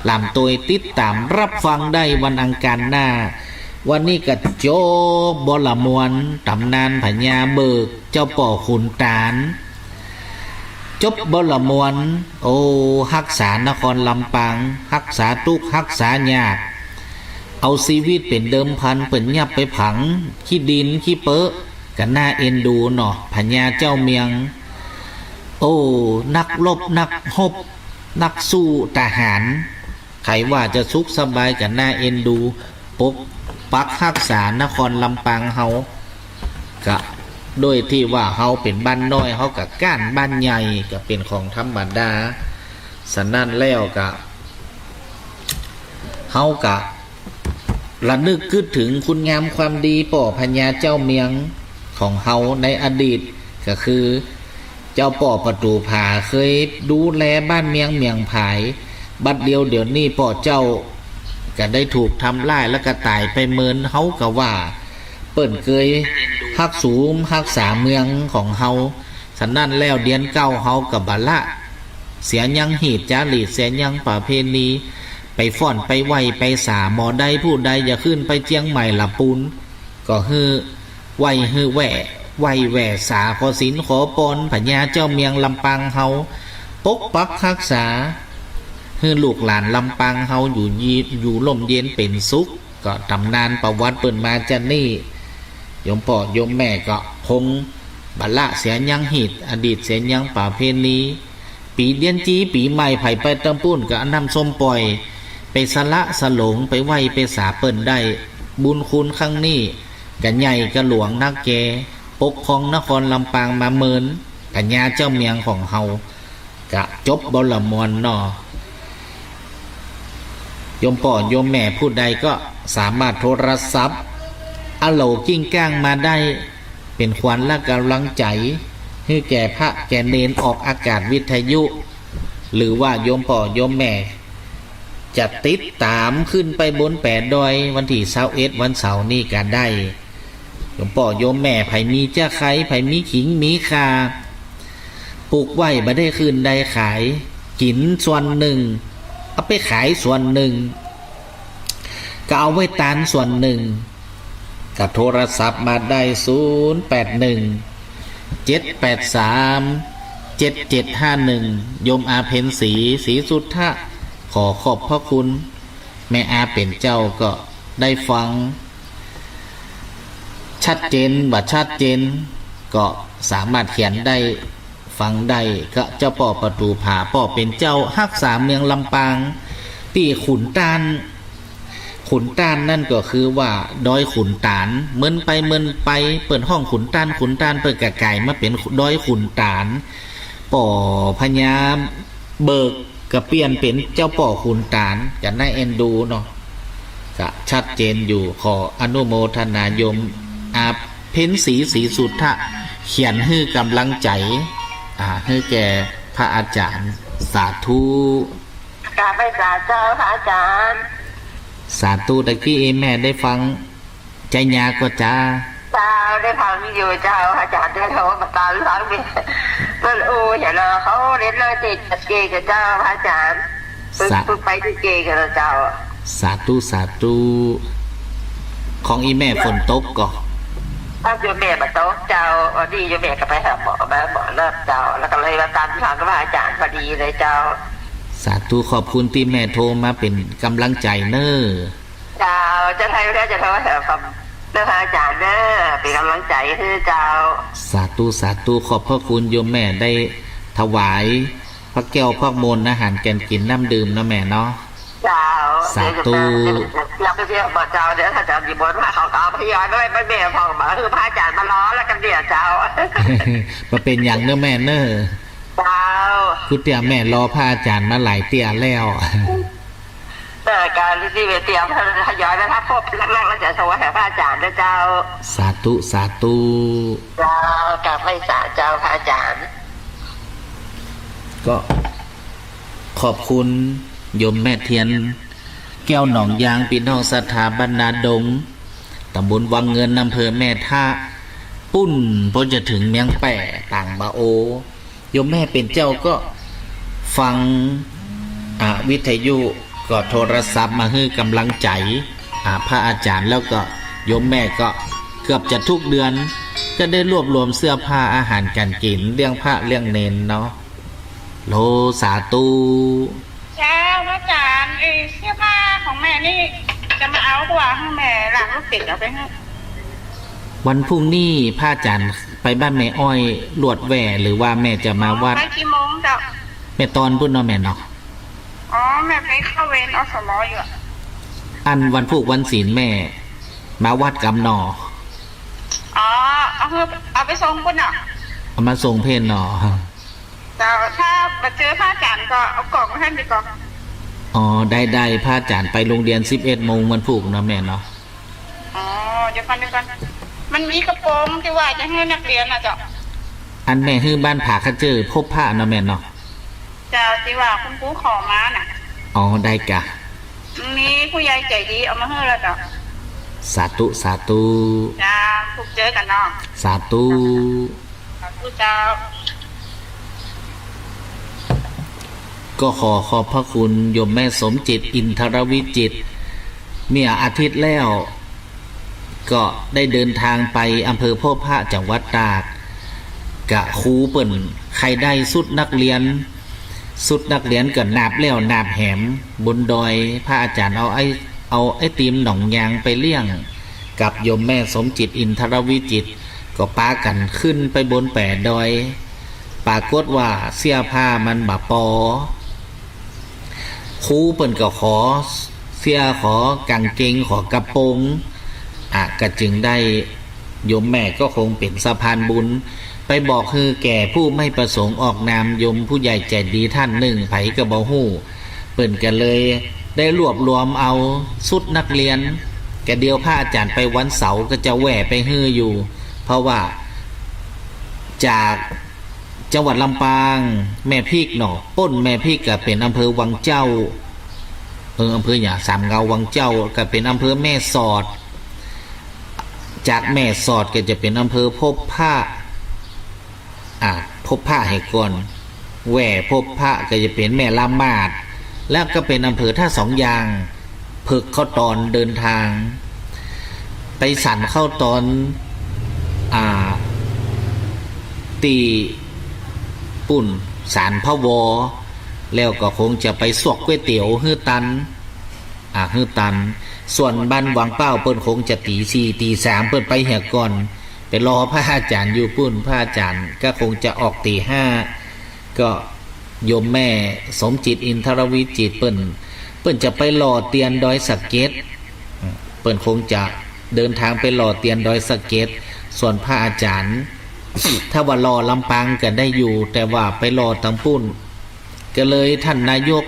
หลามตวยติดต๋ามรับฟังได้วันอังคารหน้า วันนี้ก็จบบ่ละมวล ต๋ำนานพญาเบิก เจ้าป้อขุนต๋าน จบบ่ละมวล โอ้ ฮักษานครลำปาง ฮักษาตุ๊กข์ฮักษายาก เอาชีวิตเป๋นเดิมพัน เปิ้นยับไปผังขี้ดินขี้เป๊อะ ก็น่าเอ็นดูเนาะ พญาเจ้าเมียง โอ้ นักรบนักฮบ นักสู้ทหาร ใผว่าจะสุขสบาย ก็น่าเอ็นดู ปกปักฮักษานครลำปางเฮา ก็โดยตี้ว่าเฮาเป๋นบ้านน้อย เฮาก็ก๊านบ้านใหญ่ ก็เป๋นของธรรมดา สะนั้นแล้วก็ เฮาก็ระนึกกึ๊ดเถิงคุณงามความดีป้อพญาเจ้าเมียงของเฮาในอดีต ก็คือ เจ้าป้อประตู๋ผาเคยดูแลบ้านเมียงเมียงผาย บัดเดียวเดี๋ยวนี้ป้อเจ้าก็ได้ถูกทำร้ายแล้วก็ต๋ายไปเมิน เฮาก็ว่าเปิ้นเกยฮักสูมฮักษาเมืองของเฮา สะนั้นแล้วเดือนเก้าเฮาก็บ่ละเสียยังฮีตจารีต เสียยังประเพณี ไปฟ้อนไปไหว้ไปสา หมอใดผู้ใดจะขึ้นไปเจียงใหม่ละปูน ก็หื้อไหว้หื้อแหว่ ไหว้แหว่สาขอศีลขอปอนพญาเจ้าเมียงลำปางเฮา ปกปักฮักษา หื้อลูกหลานลำปางเฮาอยู่ยี อยู่ร่มเย็นเป๋นสุข ก็ต๋ำนานประวัติเปิ้นมาจานี่ โยมป้อโยมแม่ก็คงบ่ละเสียยังฮีตอดีต เสียยังประเพณี ปี๋เดือนจี๋ปี๋ใหม่ ใผไปตางปู้นก็เอาน้ำส้มป่อย ไปสละสลง ไปไหว้ไปสาเปิ้นได้ บุญคุณครั้งนี้ก็ใหญ่ก็หลวงนักแก ปกครองนครลำปางมาเมิน พญาเจ้าเมียงของเฮา ก็จบบ่ละมวลเนาะ โยมป้อโยมแม่ผู้ใดก็สามารถโทรศัพท์ อะโหล กิ้งก้างมาได้ เป๋นขวัญและก๋ำลังใจ๋ หื้อแก่พระแก่เณร ออกอากาศวิทยุ หรือว่าโยมป้อโยมแม่ จะติดต๋ามขึ้นไปบนแป๋ดอยวันตี้ซาวเอ็ดวันเสาร์นี้ก็ได้ โยมป้อโยมแม่ ใผมีเจื้อไคร้ ใผมีขิงมีข่า ปลูกไว้บ่ได้คืนได้ขาย กิ๋นส่วนนึ่ง เอาไปขายส่วนนึ่ง ก็เอาไว้ตานส่วนนึ่ง ก็โทรศัพท์มาได้ ศูนย์แปดหนึ่ง เจ็ดแปดสาม เจ็ดเจ็ดห้าหนึ่ง โยมอาเพ็ญศรี ศรีสุทธะ ขอขอบพระคุณ แม่อาเป๋นเจ้าก็ได้ฟัง ชัดเจนบ่ชัดเจน ก็สามารถเขียนได้ ฟังได้ ก็เจ้าป้อประตู๋ผา ป้อเป๋นเจ้าฮักษาเมืองลำปาง ตี้ขุนต้าน ขุนต้านนั้นก็คือว่าดอยขุนต๋าน เมินไปเมินไป เปิ้นฮ้องขุนต้าน ขุนต้าน เปิ้นก็ก๋ายมาเป๋นดอยขุนต๋าน ป้อพญาเบิกก็เปลี่ยนเป๋นเจ้าป้อขุนต๋าน ก็น่าเอ็นดูเนาะ ก็ชัดเจนอยู่ ขออนุโมทนาโยมอาเพ็ญศรี ศรีสุทธะ เขียนหื้อก๋ำลังใจ๋ อ่า หื้อแก่พระอาจ๋ารย์ สาธุ กราบไหว้สาเจ้าพระอาจ๋ารย์ สาธุ ตะกี้เอแม่ได้ฟัง ใจ๊ยาก่อจ๊า เจ้า ได้ฟังอยู่เจ้า อาจ๋ารย์ได้โทรมาตามหลังนี่ มัน โอ้ เหียเนาะ เขาเล่นเรื่องเตะเกมกับเจ้า พระอาจ๋ารย์ ฝึก สา ฝึกไปที่เกมกับเจ้า สาธุ สาธุ ของอีแม่ฝนตกก่อ ครับ โยมแม่บ่ตกเจ้า วันนี้โยมแม่ก็ไปหาหมอมา หมอนัดเจ้า แล้วก็เลยมาตามหลังพระอาจ๋ารย์พอดีเลยเจ้า สาธุ ขอบคุณตี้แม่โทรมาเป๋นก๋ำลังใจ๋เน่อ เจ้า จะไทยไม่ได้จะโทรหาคำเรื่องพระอาจ๋ารย์เนอะ เป๋นก๋ำลังใจ๋หื้อเจ้า สาธุ สาธุ ขอบพระคุณโยมแม่ได้ถวายพระแก้วพระมนต์ อาหารการกิ๋นน้ำดื่มเนาะแม่เนาะ เจ้า สาธุ เดี๋ยวจะไป อยากไปเที่ยวบ่เจ้า เดี๋ยวถ้าจะมีบนว่าเขาก็เอาพยานไว้ไปแม่พ่องมา คือพระอาจ๋ารย์มารอแล้วกันเนี่ยเจ้า บ่เป๋นหยังเน่อแม่เน่อ เจ้า คือเตี้ยแม่รอพระอาจ๋ารย์มาหลายเตี้ยแล้ว เออ การที่ไปเตรียมทยอยไปรับพบหลักๆ แล้วจะถวายแด่พระอาจ๋ารย์นะเจ้า สาธุ สาธุ เจ้า กราบไหว้สาเจ้าพระอาจ๋ารย์ ก็ขอบคุณโยมแม่เทียน แก้วหนองยาง ปี้น้องศรัทธาบ้านนาดง ต๋ำบลวังเงิน อำเภอแม่ทะ ปู๊น ปอจะเถิงเมียงแป้ ต่างบ่าโอ โยมแม่เป๋นเจ้าก็ฟัง อ่า วิทยุ ก็โทรศัพท์มาหื้อก๋ำลังใจ๋ อ่า พระอาจ๋ารย์ แล้วก็โยมแม่ก็เกือบจะทุกเดือน ก็ได้รวบรวมเสื้อผ้าอาหารก๋านกิ๋น เลี้ยงพระเลี้ยงเณรเนาะ โหล สาธุ เจ้า พระอาจ๋ารย์ เอ่อ เสื้อผ้าของแม่นี่ จะมาเอา เพราะว่าหื้อแม่ลากลูกศิษย์เอาไปหื้อ วันพรุ่งนี้พระอาจารย์ไปบ้านแม่อ้อยลวดแว่ หรือว่าแม่จะมาวัด ไปกี่โมงเจ้า แม่ตอนปุ้นเนาะแม่เนาะ อ๋อ แม่ไปเข้าเวร อสม อยู่อะ อันวันพูกวันศีลแม่มาวัดกำเนาะ อ๋อ เอาหื้อ เอาไปส่งปุ้นเนาะ เอามาส่งเพ่นเนาะ เจ้า ถ้าบ่เจอพระอาจารย์ก็เอากล่องมาหื้อดีกว่า อ๋อ ได้ ได้ พระอาจารย์ไปโฮงเฮียนสิบเอ็ดโมงวันพูกเนาะแม่เนาะ อ๋อ เดี๋ยวก่อน เดี๋ยวก่อน มันมีกระโปรงตี้ว่าจะหื้อนักเฮียนน่ะเจ้า อันแม่หื้อบ้านผาขะเจ้อพบพระเนาะแม่เนาะ เจ้า ตี้ว่าคุณครูขอมาน่ะ อ๋อ ได้กะ มีผู้ใหญ่ใจ๋ดีเอามาหื้อแล้วเจ้า สาธุ สาธุ เจ้า พบเจอกั๋นเนาะ สาธุ สาธุเจ้า ก็ขอขอบพระคุณโยมแม่สมจิต อินทรวิจิตร เมื่ออาทิตย์แล้ว ก็ได้เดินทางไปอำเภอพบพระ จังหวัดตาก กะครูเปิ้นใค่ได้ชุดนักเฮียน ชุดนักเฮียนก็นาบแล้วนาบแหม บนดอย พระอาจารย์เอาไอ้ เอาไอติมหนองยางไปเลี้ยง กับโยมแม่สมจิต อินทรวิจิตร ก็ปากั๋นขึ้นไปบนแป๋ดอย ปรากฏว่าเสื้อผ้ามันบ่ปอ ครูเปิ้นก็ขอเสื้อขอกางเกงขอกระโปรง อ่ะ ก็จึงได้ โยมแม่ก็คงเป๋นสะพานบุญ ไปบอกหื้อแก่ผู้ไม่ประสงค์ออกนาม โยมผู้ใหญ่ใจ๋ดีท่านนึ่ง ใผก็บ่ฮู้ เปิ้นก็เลยได้รวบรวมเอาชุดนักเฮียน กะเดี๋ยวพระอาจารย์ไปวันเสาร์ก็จะแว่ไปหื้ออยู่ เพราะว่าจากจังหวัดลำปาง แม่พิกเนาะ ป้นแม่พิกก็เป๋นอำเภอวังเจ้า เออ อำเภอหยัง สามเหงาวังเจ้า ก็เป๋นอำเภอแม่สอด จากแม่สอดก็จะเป๋นอำเภอพบพระ อ่ะ พบพระเหียก่อน แว่พบพระก็จะเป๋นแม่ละมาด แล้วก็เป๋นอำเภอท่าสองยาง เผิกเข้าตอนเดินทาง ไปสันเข้าตอน อ่า ตี้ปุ้นศาลพระวอ แล้วก็คงจะไปซวกก๋วยเตี๋ยวหื้อตัน อ่า หื้อตัน ส่วนบ้านวังเป้าเปิ้นคงจะตี๋สี่ตี๋สามเปิ้นไปเหียก่อน ไปรอพระอาจารย์อยู่ปุ้น พระอาจารย์ก็คงจะออกตี๋ห้า ก็โยมแม่สมจิต อินทรวิจิตร เปิ้น เปิ้นจะไปหล่อเตียนดอยสะเก็ด เปิ้นคงจะเดินทางไปหล่อเตียนดอยสะเก็ด ส่วนพระอาจารย์ ถ้าว่าหล่อลำปางก็ได้อยู่ แต่ว่าไปหล่อตังปุ้น ก็เลยท่านนายก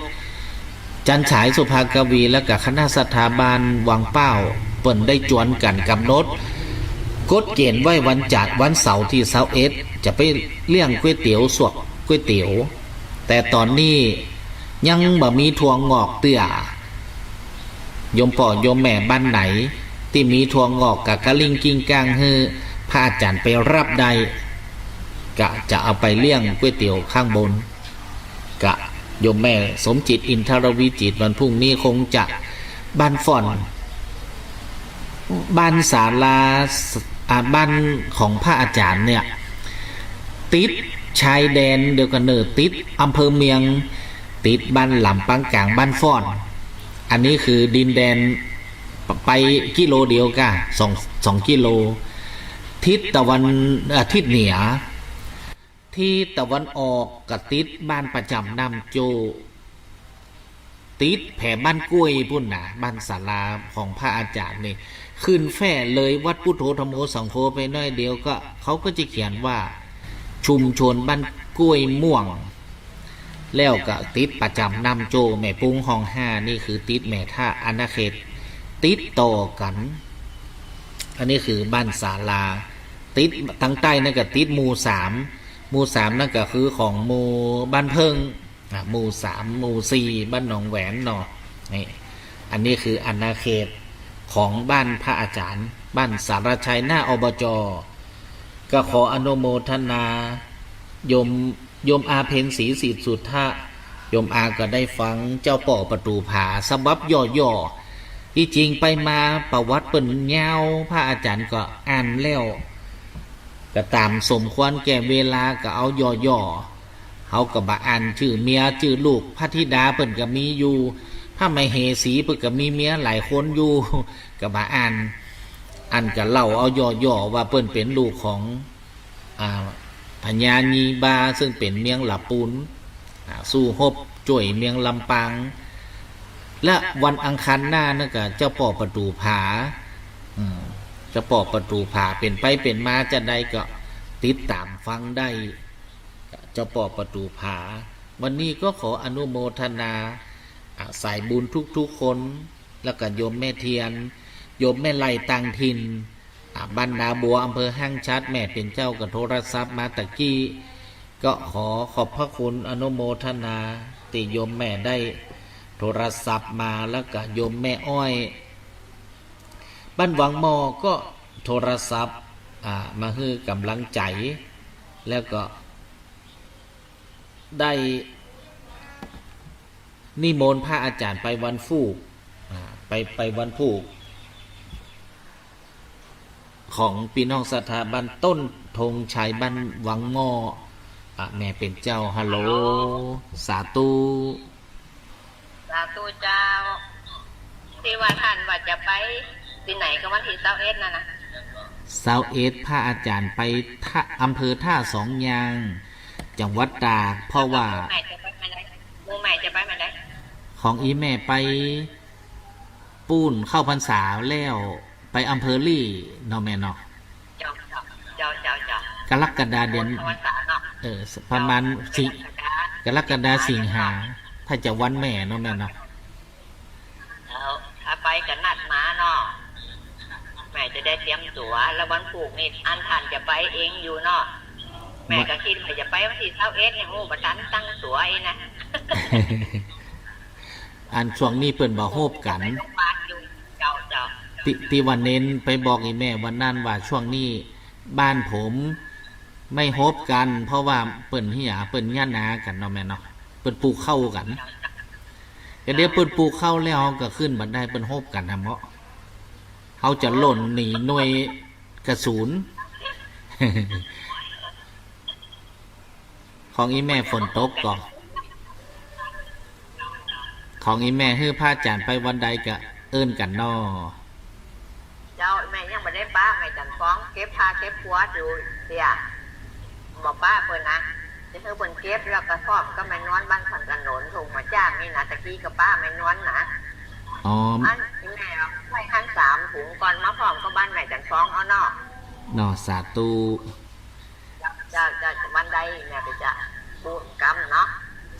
จันทร์ฉาย สุภากวี และก็คณะศรัทธาบ้านวังเป้า เปิ้นได้จวนกั๋นก๋ำหนด กฎเกณฑ์ไว้วันจันทร์ วันเสาร์ตี้ซาวเอ็ด จะไปเลี้ยงก๋วยเตี๋ยว ซวกก๋วยเตี๋ยว แต่ต๋อนนี้ยังบ่มีถั่วงอกเตื้อ โยมป้อโยมแม่บ้านไหนตี้มีถั่วงอกกับกะลิ่งกิ้งก้างหื้อพระอาจารย์ไปฮับได้ กะจะเอาไปเลี้ยงก๋วยเตี๋ยวข้างบน กะโยมแม่สมจิต อินทรวิจิตร วันพรุ่งนี้คงจะบ้านฝ่อน บ้านศาลา อ่า บ้านของพระอาจารย์เนี่ย ติดชายแดนเดียวกั๋นเน่อ ติดอำเภอเมียง ติดบ้านหลำปางก๋าง บ้านฝ่อน อันนี้คือดินแดน ไปกิโลเดียวก้า สอง สองกิโล ทิศตะวัน เอ่อ ทิศเหนือ ทิศตะวันออกก็ติดบ้านประจำน้ำโจ้ ติดแผบ้านกล้วยปุ้นนะ บ้านศาลาของพระอาจารย์นี่ ขึ้นแฟ้เลยวัดพุทโธธัมโมสังโฆไปหน้อยเดียวก็ เขาก็จะเขียนว่าชุมชนบ้านกล้วยม่วง แล้วก็ติดประจำน้ำโจ้ แม่ปุงฮ่องห้า นี่คือติดแม่ทะอาณาเขต ติดต่อกั๋น อันนี้คือบ้านศาลา ติดตังใต้นั่นก็ติดหมู่สาม หมู่สามนั่นก็คือของหมู่บ้านเพิ่ง อ่ะ หมู่สาม หมู่สี่ บ้านหนองแหวนเนาะ นี่ อันนี้คืออาณาเขตของบ้านพระอาจารย์ บ้านสารชัย หน้า อบจ. ก็ขออนุโมทนา โยม โยมอาเพ็ญศรีสิทธิสุทธะ โยมอาก็ได้ฟังเจ้าป้อประตูผาฉบับย่อๆ ตี้จริงไปมาประวัติเปิ้นยาว พระอาจารย์ก็อ่านแล้ว ก็ต๋ามสมควรแก่เวลาก็เอาย่อๆ เฮาก็บ่อ่านจื้อเมียจื้อลูก พระธิดาเปิ้นก็มีอยู่ พระมเหสีเปิ้นก็มีเมียหลายคนอยู่ ก็บ่าอั้น อันก็เล่าเอาย่อๆ ว่าเปิ้นเป๋นลูกของ อ่า พญายีบา ซึ่งเป๋นเมืองละปูน อ่า สู้ฮบจ้วยเมืองลำปาง และวันอังคารหน้านั้นก็เจ้าป้อประตู๋ผา อืม เจ้าป้อประตู๋ผา เป๋นไปเป๋นมาจะใดก็ติดต๋ามฟังได้ เจ้าป้อประตู๋ผา วันนี้ก็ขออนุโมทนา อ่า สายบุญทุกๆ คน แล้วก็โยมแม่เทียน โยมแม่ไล่ต่างถิ่น อ่า บ้านนาบัว อำเภอห้างฉัตร แม่เป๋นเจ้าก็โทรศัพท์มาตะกี้ ก็ขอขอบพระคุณอนุโมทนาตี้โยมแม่ได้โทรศัพท์มา แล้วก็โยมแม่อ้อย บ้านวังหม้อก็โทรศัพท์ อ่า มาหื้อก๋ำลังใจ๋ แล้วก็ได้นิมนต์พระอาจ๋ารย์ไปวันฟูก อ่า ไป ไปวันฟูก ของปี้น้องศรัทธาบ้านต้นธงชัย บ้านวังหม้อ อ่ะ แม่เป๋นเจ้า ฮัลโหล สาธุ สาธุเจ้า ตี้ว่าต้านว่าจะไปตี้ไหนก็วันตี้ซาวเอ็ดนั่นนะ ซาวเอ็ด พระอาจ๋ารย์ไปท่า อำเภอท่าสองยาง จังหวัดตาก เพราะว่า หมู่ใหม่จะไปเมื่อใด หมู่ใหม่จะไปเมื่อใด ของอี่แม่ไป ปู๊นเข้าพรรษาแล้ว ไปอำเภอลี่เนาะแม่เนาะ เจ้า เจ้า เจ้า เจ้า เจ้า กรกฎาเดือน เข้าพรรษาเนาะ เออ ประมาณสิ กรกฎา กรกฎาสิงหา ถ้าจะวันแม่เนาะแม่เนาะ แล้วถ้าไปก็นัดมาเนาะ แม่จะได้เตรียมตั๋ว แล้ววันพูกนี่อันต้านจะไปเองอยู่เนาะ แม่ก็กึ๊ดว่าจะไปวันตี้ซาวเอ็ดนี่ ฮู้บ่ตันตั้งตั๋วอี้นะ อันช่วงนี้เปิ้นบ่ฮบกั๋น เจ้า เจ้า ตี้ ตี้ว่าเณรไปบอกอี่แม่วันนั้นว่าช่วงนี้บ้านผมไม่ฮบกั๋น เพราะว่าเปิ้นเหีย เปิ้นหญ้านากั๋นเนาะแม่เนาะ เปิ้นปลูกข้าวกั๋น ก็เดี๋ยวเปิ้นปลูกข้าวแล้วก็ขึ้นบ่ได้ เปิ้นฮบกั๋นนะเนาะ เฮาจะล่นหนีหน่วยกระสุน ของอี่แม่ฝนตกก่อ ของอี่แม่หื้อพระอาจ๋ารย์ไปวันใดก็เอิ้นกั๋นเนาะ เจ้า แม่ยังบ่ได้ปะ แม่จันทร์ฟ้องเก็บผ้าเก็บปั๋วอยู่เตี้ย บ่ปะเปิ้นนะ จะหื้อเปิ้นเก็บแล้วก็พร้อมกับแม่นวลบ้านสันกะหนน ถุงมาจ้างนี่นะ ตะกี้ก็ปะแม่นวลนะ อ๋อ อันแม่เอาไปหั้นสามถุงก่อน มาพร้อมกับบ้านแม่จันทร์ฟ้องเอาเนาะ เนาะ สาธุ เจ้า เจ้า วันใดแม่ก็จะปู๊นกำเนาะ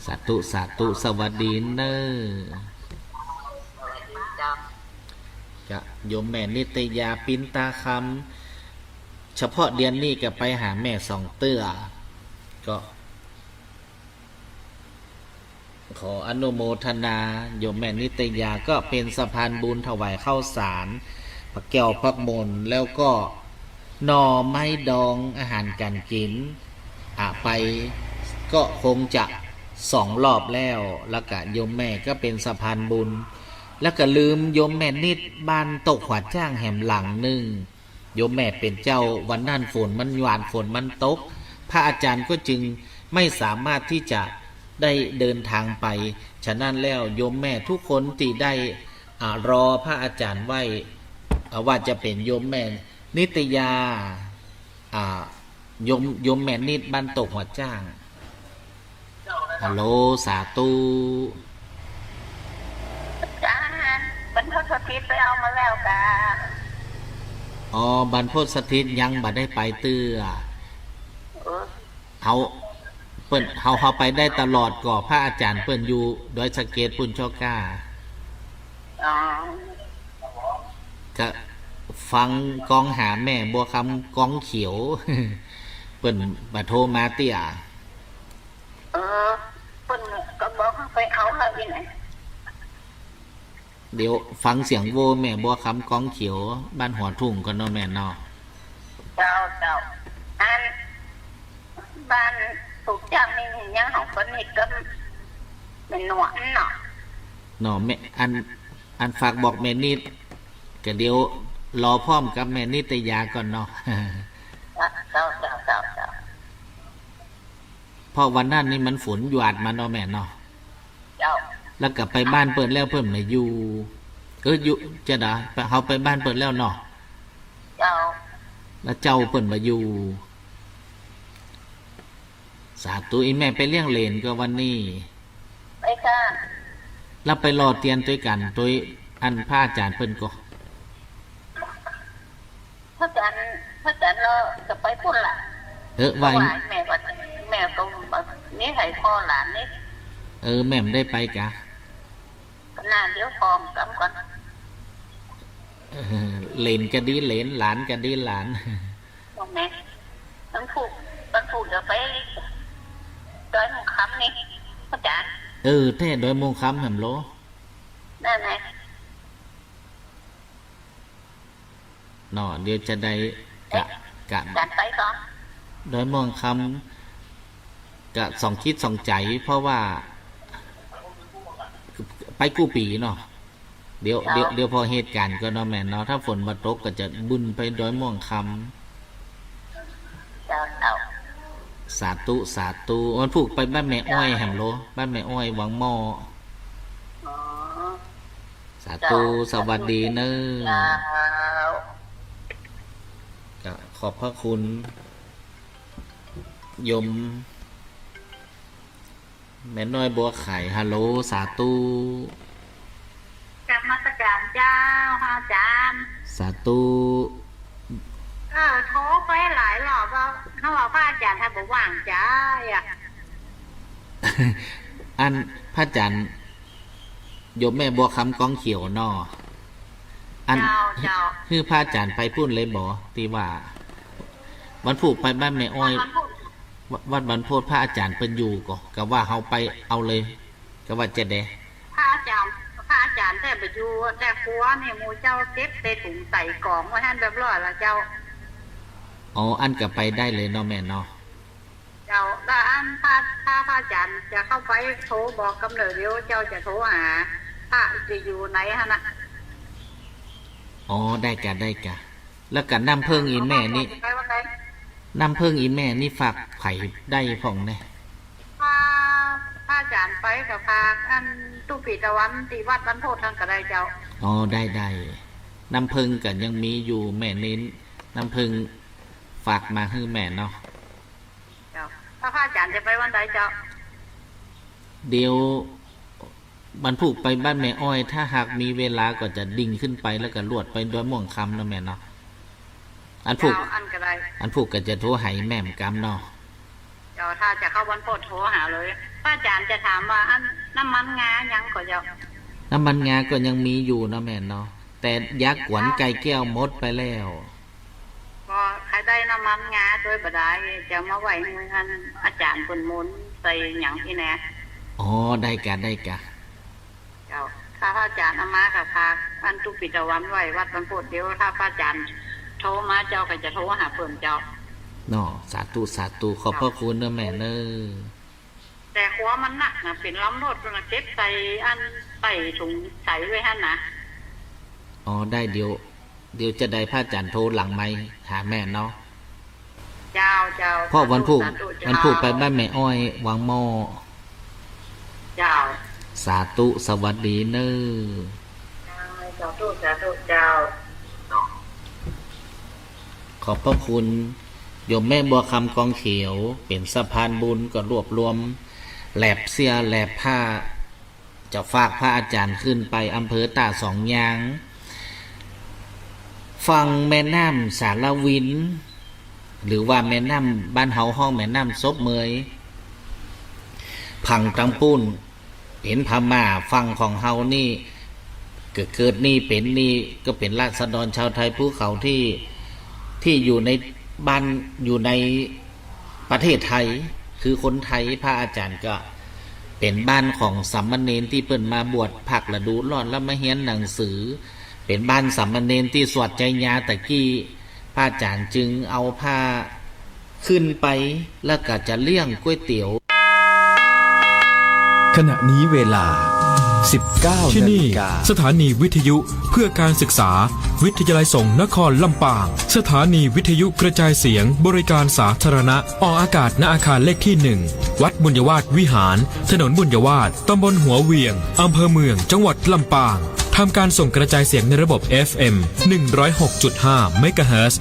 สาธุ สาธุ สวัสดีเน่อ สวัสดีเจ้า ก็โยมแม่นิตยา ปินตาคำ เฉพาะเดือนนี้ก็ไปหาแม่สองเตื้อ ก็ ขออนุโมทนา โยมแม่นิตยาก็เป๋นสะพานบุญถวายข้าวสาร ผักแก้วผักหม่น แล้วก็หน่อไม้ดอง อาหารก๋านกิ๋น อ่ะ ไปก็คงจะสองรอบแล้ว แล้วก็โยมแม่ก็เป๋นสะพานบุญ แล้วก็ลืมโยมแม่นิดบ้านตกหัวจ้างแหมหลังนึ่ง โยมแม่เป๋นเจ้า วันนั้นฝนมันหวาด ฝนมันตก พระอาจ๋ารย์ก็จึงไม่สามารถที่จะได้เดินทางไป ฉะนั้นแล้วโยมแม่ทุกคนตี้ได้ อ่า รอพระอาจ๋ารย์ไว้ อ่า ว่าจะเป๋นโยมแม่นิตยา อ่า โยม โยมแม่นิดบ้านตกหัวจ้าง ฮัลโหล สาธุ จ้า บรรพตสถิตไปเอามาแล้วกา อ๋อ บรรพตสถิตยังบ่ได้ไปเตื้อ เออ เฮา เปิ้น เฮา เฮาไปได้ตลอดก่อ พระอาจ๋ารย์เปิ้นอยู่ดอยสะเก็ดปู๊นเจ้าก้า อ๋อ ก็ฟังกองหาแม่บัวคำกองเขียว เปิ้นบ่โทรมาเตื้อ เออ เปิ้นก็บอกว่าไปเอาแล้วอี้นะ เดี๋ยวฟังเสียงโว่แม่บัวคำกองเขียว บ้านหัวทุ่งก่อนเนาะแม่เนาะ เจ้า เจ้า อัน บ้านตกจ้างนี่ยังของเปิ้นนี่ก็แม่นวลเนาะ เนาะแม่ อัน อันฝากบอกแม่นิด ก็เดี๋ยวรอพร้อมกับแม่นิตยาก่อนเนาะ เจ้า เจ้า เจ้า เจ้า เพราะวันนั้นนี่มันฝนหวาดมาเนาะแม่เนาะ เจ้า แล้วก็ไปบ้านเปิ้นแล้วเปิ้นบ่อยู่ เออ อยู่ จะดา เฮาไปบ้านเปิ้นแล้วเนาะ เจ้า แล้วเจ้าเปิ้นบ่อยู่ สาธุ อี่แม่ไปเลี้ยงเหลนก่อวันนี้ ไปค่ะ แล้วไปรอเตียนตวยกั๋นตวยอันพระอาจ๋ารย์เปิ้นก่อ พระอาจ๋ารย์ พระอาจ๋ารย์เลาะจะไปปู๊นละ เออ ว่า ว่าแม่ว่า แม่ก็บ่มีใผพ่อหลานนี่ เออ แม่บ่ได้ไปกา ก็น่าเดี๋ยวพร้อมกั๋นก่อน เออ เหลนก็ดีเหลน หลานก็ดีหลาน ว่าแม่ วันพูก วันพูกจะไปดอยม่วงคำนี่ พระอาจ๋ารย์ เออ แต๊ดอยม่วงคำแหมโล นั่นไง เนาะ เดี๋ยวจะได้กะ เอ๊ะ กะ ก๋านไปก่อ ดอยม่วงคำ กะสองจิตสองใจ๋ เพราะว่า ไปกู้ปี๋เนาะ เดี๋ยว เจ้า เดี๋ยว เดี๋ยวพอเหตุก๋ารณ์ก่อนเนาะแม่เนาะ ถ้าฝนบ่ตกก็จะบึ้นไปดอยม่วงคำ เจ้า เจ้า สาธุ สาธุ วันพูกไปบ้านแม่อ้อยแหมโล บ้านแม่อ้อยวังหม้อ อ๋อ สาธุ เจ้า สวัสดีเน่อ เจ้า ก็ขอบพระคุณ โยม แม่น้อยบัวไข่ ฮัลโหล สาธุ กราบนมัสก๋ารเจ้า พระอาจ๋ารย์ สาธุ เออ โทรไปหลายรอบแล้ว เขาว่าพระอาจ๋ารย์ท่านบ่ว่างจ้า อ่ะ อันพระอาจ๋ารย์ โยมแม่บัวคำกองเขียวเนาะ อัน เจ้า เจ้า หื้อพระอาจ๋ารย์ไปปู๊นเลยบ่ ตี้ว่า วันพูกไปบ้านแม่อ้อย วันพูก วัด วัดบ้านโพธิ์พระอาจ๋ารย์เปิ้นอยู่ก่อ กะว่าเฮาไปเอาเลย กะว่าจะแด พระอาจ๋ารย์ พระอาจ๋ารย์แต๊บ่อยู่ แต่ครัวนี่หมู่เจ้าเก็บใส่ถุงใส่ก๋องไว้หั้นเรียบร้อยแล้วเจ้า อ๋อ อั้นกะไปได้เลยเนาะแม่เนาะ เจ้า แล้วอันถ้า ถ้าพระอาจ๋ารย์จะเข้าไปโทรบอกกำเนิด เดี๋ยวเจ้าจะโทรหาพระตี้อยู่ไหนหั้นน่ะ อ๋อ ได้กะ ได้กะ แล้วกะน้ำเพิ่งอี่แม่นี่ ไปวันไหน น้ำเพิ่งอี่แม่นี่ฝากใผได้พ่องแน่ พระ พระอาจ๋ารย์ไปก็ฝากอันตุ๊ปิตะวันตี้วัดบ้านโพธิ์หั้นก็ได้เจ้า อ๋อ ได้ ได้ น้ำเพิ่งก็ยังมีอยู่แม่ เน้นน้ำเพิ่งฝากมาหื้อแม่เนาะ เจ้า ถ้าพระอาจ๋ารย์จะไปวันใดเจ้า เดี๋ยววันพูกไปบ้านแม่อ้อย ถ้าหากมีเวลาก็จะดิ่งขึ้นไป แล้วก็ลวดไปดอยม่วงคำเนาะแม่เนาะ อันพูก เจ้า อันก็ได้ อันพูกก็จะโทรหาแม่เหมือนกันเนาะ เจ้า ถ้าจะเข้าบ้านโพธิ์โทรหาเลย พระอาจ๋ารย์จะถามว่าอันน้ำมันงายังก่อเจ้า น้ำมันงาก็ยังมีอยู่เนาะแม่เนาะ แต่ยากวนไก่แก้วหมดไปแล้ว ก็ใผได้น้ำมันงาตวยบ่ดาย จะมาไหว้หื้ออันอาจ๋ารย์เปิ้นมนต์ใส่หยังอี้แน่ อ๋อ ได้กะ ได้กะ เจ้า ถ้าพระอาจ๋ารย์เอามาก็ฝากอันตุ๊ปิตะวันไว้วัดบ้านโพธิ์ เดี๋ยวถ้าพระอาจ๋ารย์โทรมาเจ้าก็จะโทรหาเปิ้นเจ้า เนาะ สาธุ สาธุ ขอบพระคุณเนาะแม่เนาะ แต่ครัวมันหนักนะ เป๋นลำรถนะ เก็บใส่อันใส่ถุงใสไว้หั้นนะ อ๋อ ได้ เดี๋ยว เดี๋ยวจะได้พระอาจ๋ารย์โทรหลังไมค์หาแม่เนาะ เจ้า เจ้า เพราะวันพูก สาธุ สาธุ เจ้า วันพูกไปบ้านแม่อ้อยวังหม้อ เจ้า สาธุ สวัสดีเนาะ เจ้า สาธุ สาธุ เจ้า ขอบพระคุณโยมแม่บัวคำกองเขียว เป๋นสะพานบุญก็รวบรวมแหลบเสื้อแหลบผ้า จะฝากพระอาจ๋ารย์ขึ้นไปอำเภอต้าสองยาง ฝั่งแม่น้ำสาละวิน หรือว่าแม่น้ำบ้านเฮาฮ้องแม่น้ำศพเมย ฝั่งตังปู๊น เป๋นพม่า ฝั่งของเฮานี่ เกิด เกิดนี่เป๋นนี่ก็เป๋นราษฎรชาวไทยภูเขาตี้ ตี้อยู่ในบ้าน อยู่ในประเทศไทย คือคนไทย พระอาจ๋ารย์ก็เป๋นบ้านของสามเณรตี้เปิ้นมาบวชภาคฤดูร้อนแล้วมาเฮียนหนังสือ เป๋นบ้านสามเณรตี้สวดไชยาตะกี้ พระอาจ๋ารย์จึงเอาผ้า ขึ้นไปแล้วก็จะเลี้ยงก๋วยเตี๋ยว ขณะนี้เวลา สิบเก้า ที่นี่ นาฬิกา สถานีวิทยุเพื่อการศึกษา วิทยาลัยสงฆ์นครลำปาง สถานีวิทยุกระจายเสียงบริการสาธารณะ ออกอากาศ ณ อาคารเลขที่ หนึ่ง วัดบุญยวาสวิหาร ถนนบุญยวาส ตำบลหัวเหวียง อำเภอเมือง จังหวัดลำปาง ทำการส่งกระจายเสียงในระบบ เอฟเอ็ม หนึ่งร้อยหกจุดห้า เมกะเฮิรตซ์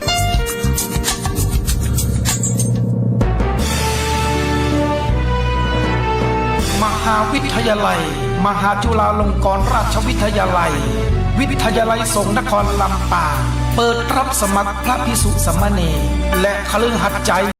มหาวิทยาลัย มหาจุฬาลงกรณราชวิทยาลัย วิทยาลัยสงฆ์นครลำปาง เปิดรับสมัครพระภิกษุสามเณร และคฤหัสถ์